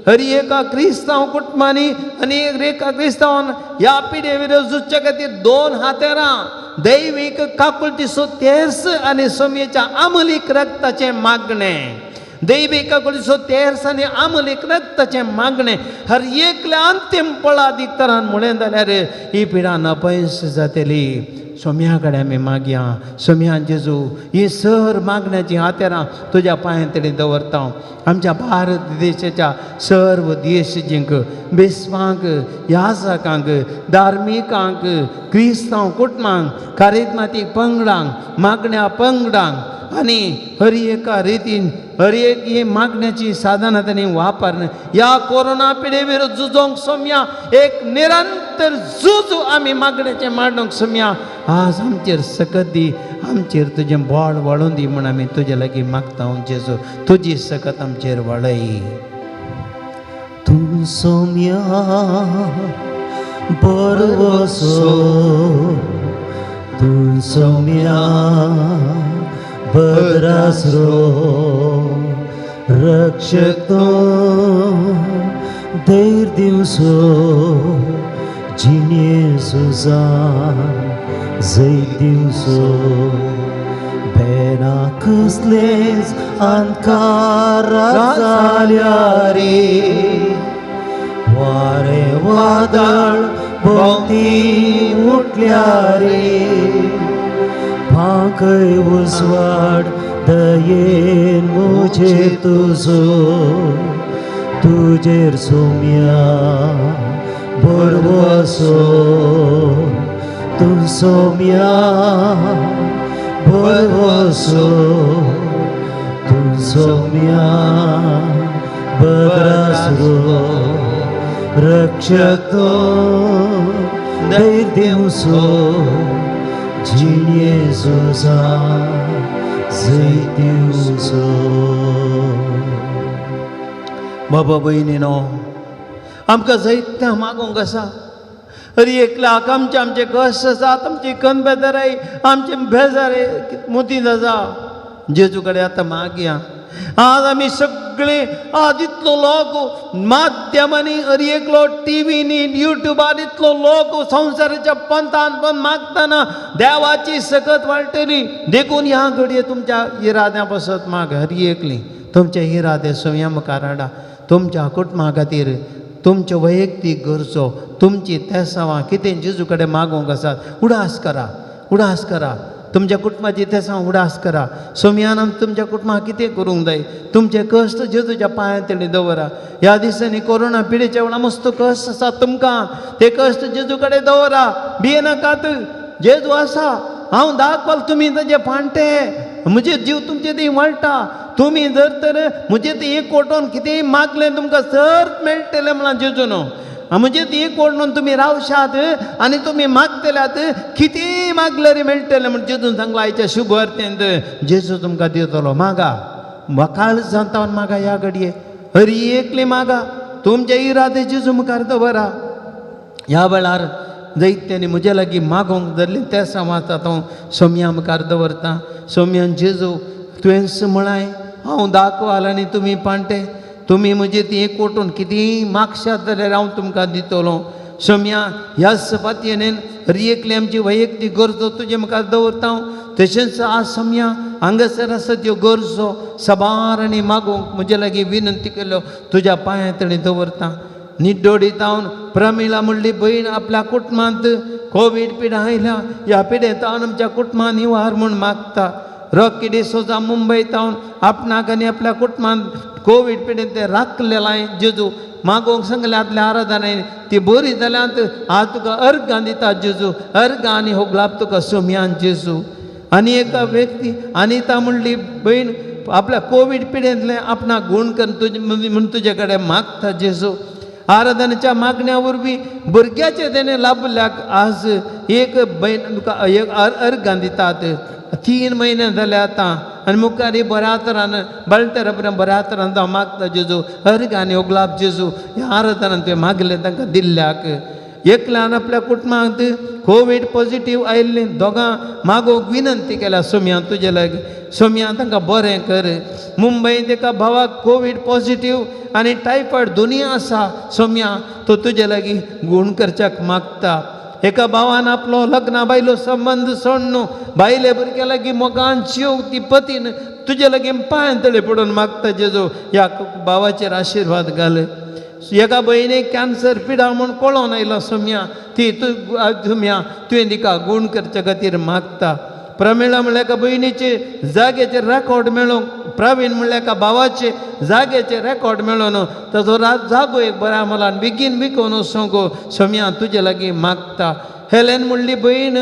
[SPEAKER 1] हर एका क्रिस्तांव कुटुंबांनी आनी एका क्रिस्तांवान ह्या पिडे विरोध झुजच्या खातीर 2 हातेरां दैवीक काकुळटीचो तेर्स आनी सोमयेच्या आमलीक रक्ताचें मागणें, दैवीक काकुळटीचो तेर्स आनी आमलीक रक्ताचें मागणें हर एकल्या अंतीम पळादीक तरान म्हणलें जाल्यार ही पिडा नपयस जातली. सोम्या कडेन आमी मागया. सोम्या जेजू, ही सर मागण्याची हातेरां तुज्या पांयां तडी दवरता. आमच्या भारत देशाच्या सर्व देशजींक, बिस्वांक, याजकांक, धार्मिकांक, क्रिस्तांव कुटुंबांक, कारिजमातीक पंगडांक, मागण्या पंगडांक आनी हर एका रितीन हर एक ही मागण्याची साधनां तांणी वापरन ह्या कोरोना पिडे विरोध झुजोंक सोम्या एक निरंतर झूज आमी मागण्याचें मांडूंक सोम्या. आज आमचेर सकत दी, आमचेर तुजें बळ वाळून दी म्हूण आमी तुजे लागीं मागता. जेजू, तुजी सकत आमचेर वाळय.
[SPEAKER 2] तूं सोम्या बरवसो, तूं सोम्या भद्रासरो, रक्षक तूं धैर्य दिवसो, जिणे सुजान जैत दिवसो, बेना कसलेच अंधकारात जाल्या रे, वारे वादळ भोवती उठल्या रे, पांकय उजवाड दयेन म्हजेर तुजो तुजेर सोम्या बरवसो तूं सोम्या बरवसो तूं सोम्या बद्रासरो रक्षक तो धैर्य दिवसो जिणे झुजा जैत दिवचो.
[SPEAKER 1] बाबा भयणीनो, आमकां जैत मागूंक आसा. हर एकल्याक आमचे आमचे कश्ट आसात, आमची कनबेजाराय, आमचे बेजारे मोती आसा. जेजू कडेन आतां मागया. आज आमी सगळे आज इतलो लोक माध्यमांनी, हर एकलो टिवीनी, युट्यूबार इतलो लोक संवसाराच्या पंथान पण मागतना देवाची सकत वाडटली. देखून ह्या घडये तुमच्या इराद्या पासत माग. हर एकली तुमचे इरादे सोम्या मुखार हाडा. तुमच्या कुटुंबा खातीर तुमच्यो वैयक्तीक गरजो, तुमची तेसांवां कितें जेजू कडेन मागूंक आसात, उडास करा, उडास करा. तुमच्या कुटुंबाची तेसांव उडास करा. सोमयान आम तुमच्या कुटुंबाक कितें करूंक जाय, तुमचे कश्ट जेजूच्या पांयां तेणी दवरा. ह्या दिसांनी कोरोना पिडेच्या वेळार मस्त कश्ट आसा तुमकां, ते कश्ट जेजू कडेन दवरा. भियेनाकात, जेजू आसा. हांव दाखवाल तुमी ताजे फांटे, म्हजे जीव तुमचे थंय वळटा. तुमी जर तर म्हजे थंय एक कोटोन कितेंय मागलें तुमकां सर्त मेळटलें म्हणल्यार जेजून. म्हजे थंय एक कोटोन तुमी रावशात आनी तुमी मागतल्यात कितेंय मागल्यार मेळटलें म्हण जेजून सांगलां. आयच्या शुभ वार्तेंत जेजू तुमकां दितलो. मागा, काळजांत मागा. ह्या घडये हरी एकली मागा, तुमचे इरादे जेजू मुखार दवरा. ह्या वेळार जैत्यानी म्हजे लागीं मागोंक धरली ते समाजात हांव सोम्या मुखार दवरता. सोम्यान जेजू तुवेंच म्हळाय, हांव दाखवाल आनी तुमी पांटे, तुमी म्हजी ती एकवटून कितेंय मागशात जाल्यार हांव तुमकां दितलो. सोम्या ह्या सपातयेन हर एकली आमची वैयक्तीक गरजो तुजे मुखार दवरता हांव. तशेंच आज सोम्या हांगासर आसा त्यो गरजो सबार आनी मागूंक म्हजे लागीं विनंती केल्यो तुज्या पांयां तणी दवरता. निड्डोडी तावन प्रमिला म्हणली भयण आपल्या कुटुंबांत कोवीड पिडा आयल्या, ह्या पिडेंत तावन आमच्या कुटुंबान निवार म्हूण मागता. रॉकी डिसोजा मुंबय तावन आपणाक आनी आपल्या कुटुंबांत कोवीड पिडेंत ते राखलेलाय जेजू मागोवंक सांगलें. आदल्या आराधनांनी ती बरी जाल्यात. आज तुका अर्गां दिता जेजू, अर्गां आनी हो गुलाब तुका सोमयान जेजू. आनी एका व्यक्ती अनिता म्हणली भयण आपल्या कोवीड पिडेंतलें आपणाक गूण कर तुजे म्हूण तुजे कडेन मागता जेजू. आराधनेच्या मागण्या वरवीं भुरग्याचे तेणें लाभल्याक आज एक भयण तुका एक अर्गां दितात. 3 म्हयने जाले आतां आनी मुखार बऱ्या तरान बळटेरा पर्यंत बऱ्या तरान हांव मागता जेजू अर्गां आनी गुलाब जेजू. ह्या आराधनान तुवें मागलें तांकां दिल्ल्याक. एकल्यान आपल्या कुटुंबांत कोवीड पॉझिटीव आयिल्लीं दोगां मागोवंक विनंती केल्या सोम्या तुजे लागीं, सोम्या तांकां बरें कर. मुंबयंत एका भावाक कोवीड पॉझिटीव आनी टायफॉयड दोनूय आसा, सोम्या तो तुजे लागीं गूण करच्याक मागता. एका भावान आपलो लग्ना बायलो संबंद सोडून बायले भुरग्या लागीं मोगान जीव ती पतीन तुजे लागीं पांय तळे पडून मागता जेजू ह्या भावाचेर आशिर्वाद घाल. एका भयणीक कॅन्सर पिडा म्हूण कळोन आयलो सोम्या, ती तूं सोम्या तुवें तिका गूण करचे खातीर मागता. प्रमिळा म्हणल्यार एका भयणीचे जाग्याचेर रेकॉर्ड मेळोवंक, प्रवीण म्हणल्यार एका भावाचे जाग्याचेर रेकॉर्ड मेळोन ताचो जागो एक बऱ्या मोलान बेगीन विकोवन वचूंक सोम्या तुजे लागीं मागता. हेलेन म्हणली भयण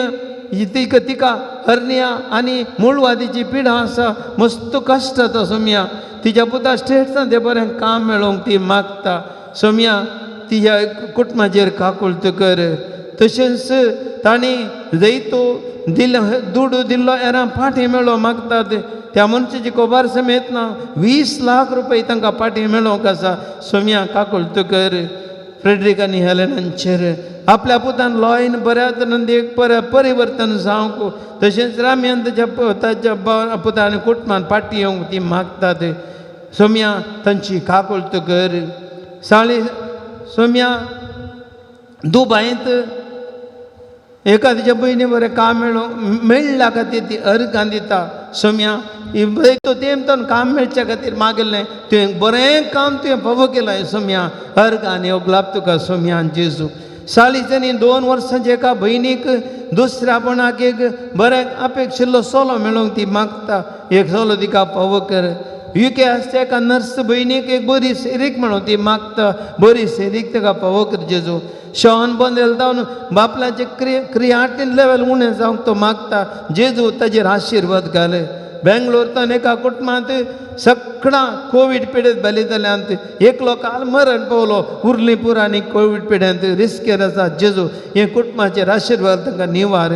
[SPEAKER 1] तिका तिका हरनिया आनी मुळवादीची पिडा आसा, मस्त कश्ट जाता सोम्या. तिच्या पुता स्टेट्सान तें बरें काम मेळोवंक ती मागता. सोम्या तिच्या कुटुंबाचेर काकुळट कर. तशेंच तांणी जैतो दिलो दुडू दिल्लो एरां फाटीं मेळो मागतात. त्या मनशाची खबर समेत ना 20 लाख रुपये तांकां फाटीं मेळोवंक आसा. सोम्या काकुळट कर. फ्रेडरीक आनी हेलेनांचेर आपल्या पुतान लॉयन बऱ्या तरेन एक परिवर्तन जावंक, तशेंच राम्यान ताच्या ताच्या पुता आनी कुटुंबान फाटीं येवंक ती मागतात. सोम्या तांची काकुळट कर. साळी सोम्या दुबायंत एका तिच्या भयणी बरें काम मेळूं मेळ्ळ्या खातीर ती अर्गां दिता. सोम्या तो तेमतान काम मेळच्या खातीर मागिल्लें तुवें बरें काम तुवें फावो केलां सोम्या. अर्गां आनी गुलाब तुका सोम्या जेजू. साळीचेनी 2 वर्सांचे एका भयणीक दुसऱ्यापणाक एक बरें अपेक्षिल्लो सोलो मेळोवंक ती मागता, एक सोलो तिका पावो कर. युके आसता एका नर्स भयणीक एक बरी सेरीक म्हणून ती मागता, बरी सेरीक ताका पावो कर जेजू. शॉन बंदेल जावन बापलाचे क्रियाटीन लेवल उणें जावंक तो मागता, जेजू ताजेर आशिर्वाद घाले. बेंगलोर एका कुटुंबांत सगळां कोवीड पिडेत बली जाल्यांत, एकलो काल मरण पावलो, उरली पुरांनी कोवीड पिड्यांत रिस्केर आसा. जेजू हे कुटुंबाचेर आशिर्वाद तांकां निवार.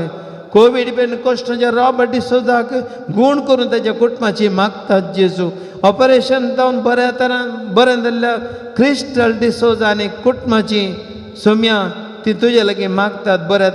[SPEAKER 1] कोवीड पिडेन कश्टांचे रॉबर्ट डिसोजाक गूण करून ताच्या कुटुंबाची मागतात जेजू. ऑपरेशन जावन बऱ्या तरान बरें जाल्ल्या क्रिस्टल डिसोजा आनी कुटुंबाची सोम्या ती तुजे लागीं मागतात, बऱ्या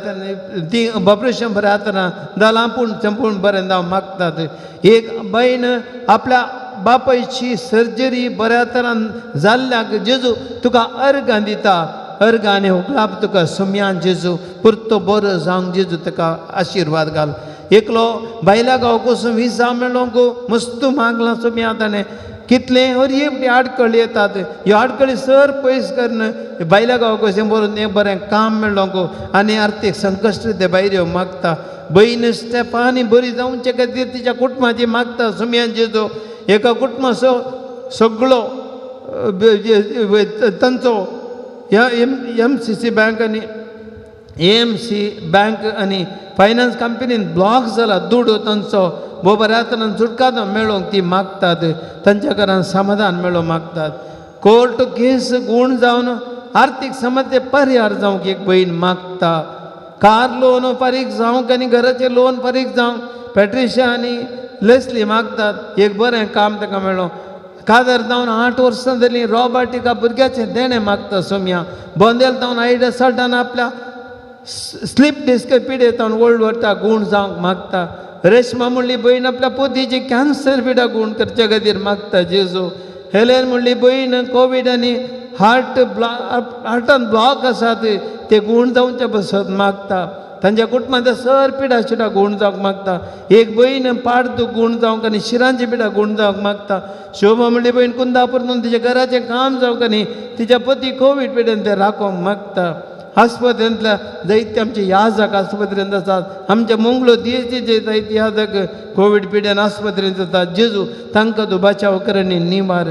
[SPEAKER 1] ती ऑपरेशन बऱ्या तरान जालां पूण संपूर्ण बरें जावं मागतात. एक बयण आपल्या बापायची सर्जरी बऱ्या तरान जाल्ल्याक जेजू तुका अर्गां दिता, अर्गां आनी हुकलाप तुका सुम्यान जेजू परतो बरो जावंक जेजू तुका आशिर्वाद घाल. एकलो बायल्या गांव कोसून विजा मेळोंक मस्त मागलां सुम्या ताणें, कितलें हर एक आडखळी येतात, ह्यो आडखळी सर पयस करून बायल्या गांव कशें बरोवन हें बरें काम मेळोंक आनी आर्थीक संकश्ट ते भायर येवंक मागता. बयण स्टेफानी बरी जावचे खातीर तिच्या कुटुंबाची मागता सुम्यान जेजू. एका कुटुंबाचो सगळो तांचो ह्या एम सी सी बँक आनी एम सी बँक आनी फायनान्स कंपनीन ब्लॉक जाला दुडू तांचो बऱ्या तरान सुटकारो मेळोवंक ती मागतात, तांच्या घरान समाधान मेळोवंक मागतात. कोर्ट केस गूण जावन आर्थीक समस्या परिहार जावंक एक भयण मागता. कार लोन फारीक जावंक आनी घराचें लोन फारीक जावंक पेट्रिशा आनी लेस्ली मागतात, एक बरें काम ताका मेळों. कादर जावन 8 वर्सां जालीं रॉबर्ट एका भुरग्याचें देणें मागता सोम्या. बोंदेल जावन आयडा सडन आपल्या स्लीप डिस्क पिडेत ओल्ड व्हरता गूण जावंक मागता. रेशमा म्हणली भयण आपल्या पोतीची कॅन्सर पिडा गूण करचे खातीर मागता जेजू. हेलेन म्हणली भयण कोवीड आनी हार्ट हार्टान ब्लॉक आसात ते गूण जावचे बसत मागता. तांच्या कुटुंबांत सर पिडा शिडा गूण जावंक मागता. एक भयण पाड दूख गूण जावंक आनी शिरांची पिडा गूण जावंक मागता. शोभा म्हणली भयण कुंदापूर तिच्या घराचें काम जावंक आनी तिच्या पती कोवीड पिडेन ते राखोवंक मागता. आस्पत्रेंतल्या जायते आमचे याजक आस्पत्रेंत आसात, आमच्या मंगलो दियेचे जायते याजक कोवीड पिड्यान आस्पत्रेंत आसात. जेजू तांकां तूं बचाव कर आनी निवार.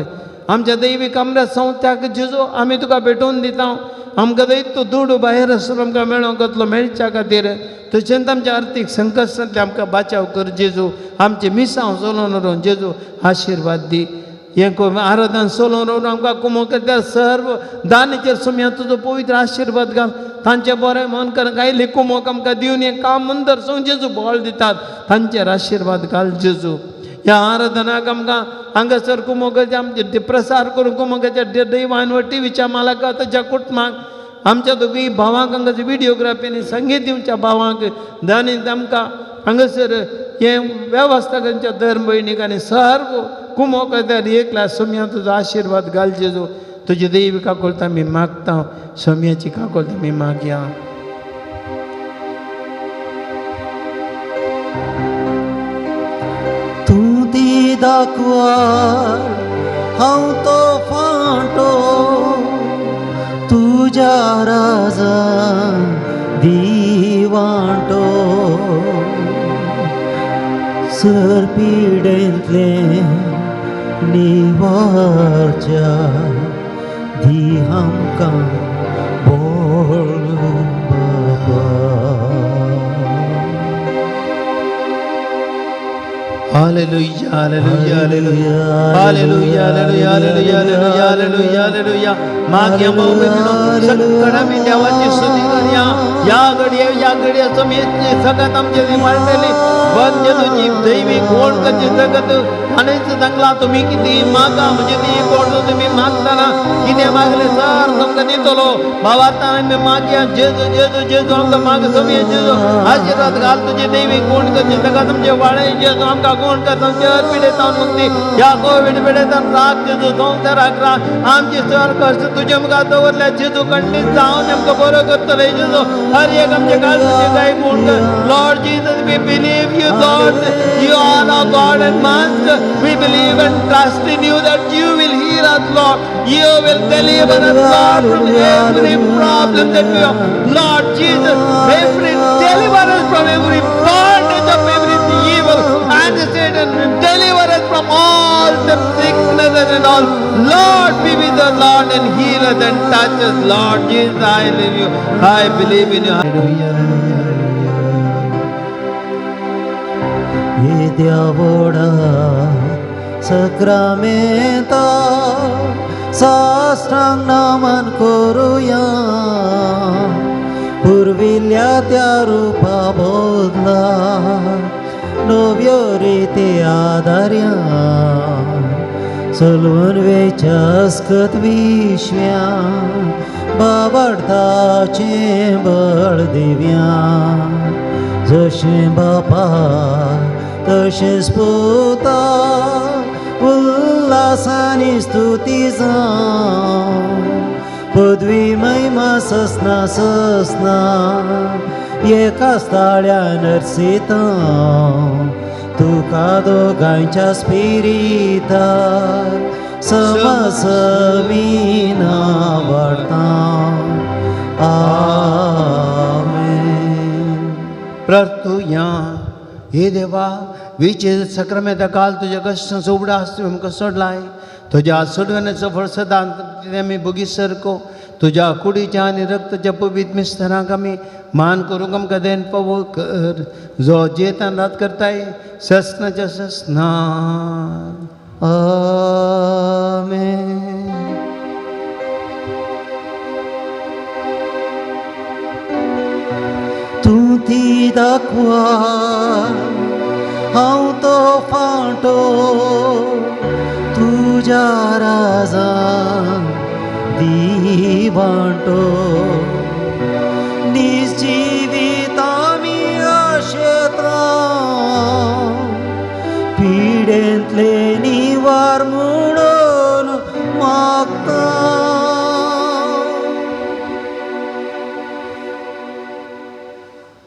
[SPEAKER 1] आमच्या दैवीक कामऱ्या संस्थाक जेजू आमी तुका भेटोवन दिता, आमकां जायतो दुडू भायर आसून आमकां मेळोंक येतलो मेळच्या खातीर. तशेंच आमच्या आर्थीक संकश्टांतले आमकां बचाव कर जेजू. आमचें मिसांव चलोवन व्हरून जेजू आशिर्वाद दी. हें आराधन चलोवन व्हरून आमकां कुमोक त्या सर्व दानीचेर सुम्या तुजो पवित्र आशिर्वाद घाल. तांचें बरें मन करून आयले कुमोक आमकां दिवन हें काम मुंदर सून जेजू बळ दितात, तांचेर आशिर्वाद घाल जेजू. ह्या आराधनाक आमकां हांगासर कुमोकाचे आमचे प्रसार करून कुमोकाच्या दैवान टिवीच्या मालका ताच्या कुटुंबाक आमच्या दोगूय भावांक हांगासर विडियोग्राफी आनी संगीत दिवच्या भावांक आनी आमकां हांगासर हें वेवस्थाकांच्या धर्म भयणीक आनी सर्व कुमोक एकल्या सोम्या तुजो आशिर्वाद घाल जेजू. तुजी दैवी काकोलत आमी मागता, सोम्याची काकोलत आमी मागया.
[SPEAKER 2] तूं दी दाखवार हांव तो फांटो तुज्या राजा दी वांटो सर पिडेंतलें निवारच्या दी आमकां बोळ बाबा.
[SPEAKER 1] Hallelujah, hallelujah, hallelujah. Hallelujah, hallelujah, hallelujah, hallelujah, hallelujah, hallelujah. मागया भाऊ भयणीनो, सगळं आमी देवाची स्तुती करया. या घडये या घडये आमी सगळ्यात आमचे वाडटली बंद तुजी दैवी कोण कशी जगत आनीच सांगला तुमी किती मागा म्हणजे ती कोण तुमी मागतना कितें मागले सर तुमकां दितलो. बाबा आतां आमी मागया जेजू जेजू जेजू आमकां माग समी जेजू आशिर्वाद घाल तुजी दैवी कोण कशी जगत आमचे वाडय जेजू आमकां कोण कर तुमचे पिडेतान मुक्ती ह्या कोवीड पिडेतान राख जेजू संवसाराक राख आमची सर कश्ट तुजे मुखार दवरल्या जेजू खंडीत जावन आमकां बरो करतले जेजू. हर एक आमचे घाल तुजे गाय कोण कर. Lord Jesus, we believe you, Lord. You are our God and Master. We believe and trust in you that Lord, you will heal us, Lord. You will deliver us, Lord, from every problem that we are. Lord Jesus, every deliver us from every bondage of every evil and Satan. Deliver us from all the sicknesses and all. Lord, be with us, Lord, and heal us and touch us, Lord Jesus. I love you. I believe in you. Hallelujah, hallelujah, hallelujah.
[SPEAKER 2] येद्या व्हडा सक्रामेंता साश्टांग नमन करुया पुर्विल्ल्या त्या रुपा बदला नव्यो रिती आदार्या चलून वेच्या अस्कत विश्व्या बाबडताचें बळ दिव्या जशें बापा तशेंच पुता उल्लासानी स्तुती जावं पदवी महिमा ससना ससना एकाच ताळ्यान अर्सिता तुका दोगांयच्या स्पिरिता समसमीना वाडता. आमेन.
[SPEAKER 1] प्रार्थुया. हे देवा, विचेर सक्रामेंता काल तुज्या कश्टांचो उगडास तुवें आमकां सोडलाय. तुज्या सोडवण्याचो फळ सदां आमी बोगी सरको. तुज्या कुडीच्या आनी रक्ताच्या पवित्र मिस्तरांक आमी मान करूंक आमकां देन पावो कर, जो जेतान रात करताय ससनाच्या ससना.
[SPEAKER 2] आमेन. तूं ती दाखवा हांव तो फांटो तुज्या राजा दी वांटो निज जिवितामी आशेता पिडेंतले निवार म्हणून मागता.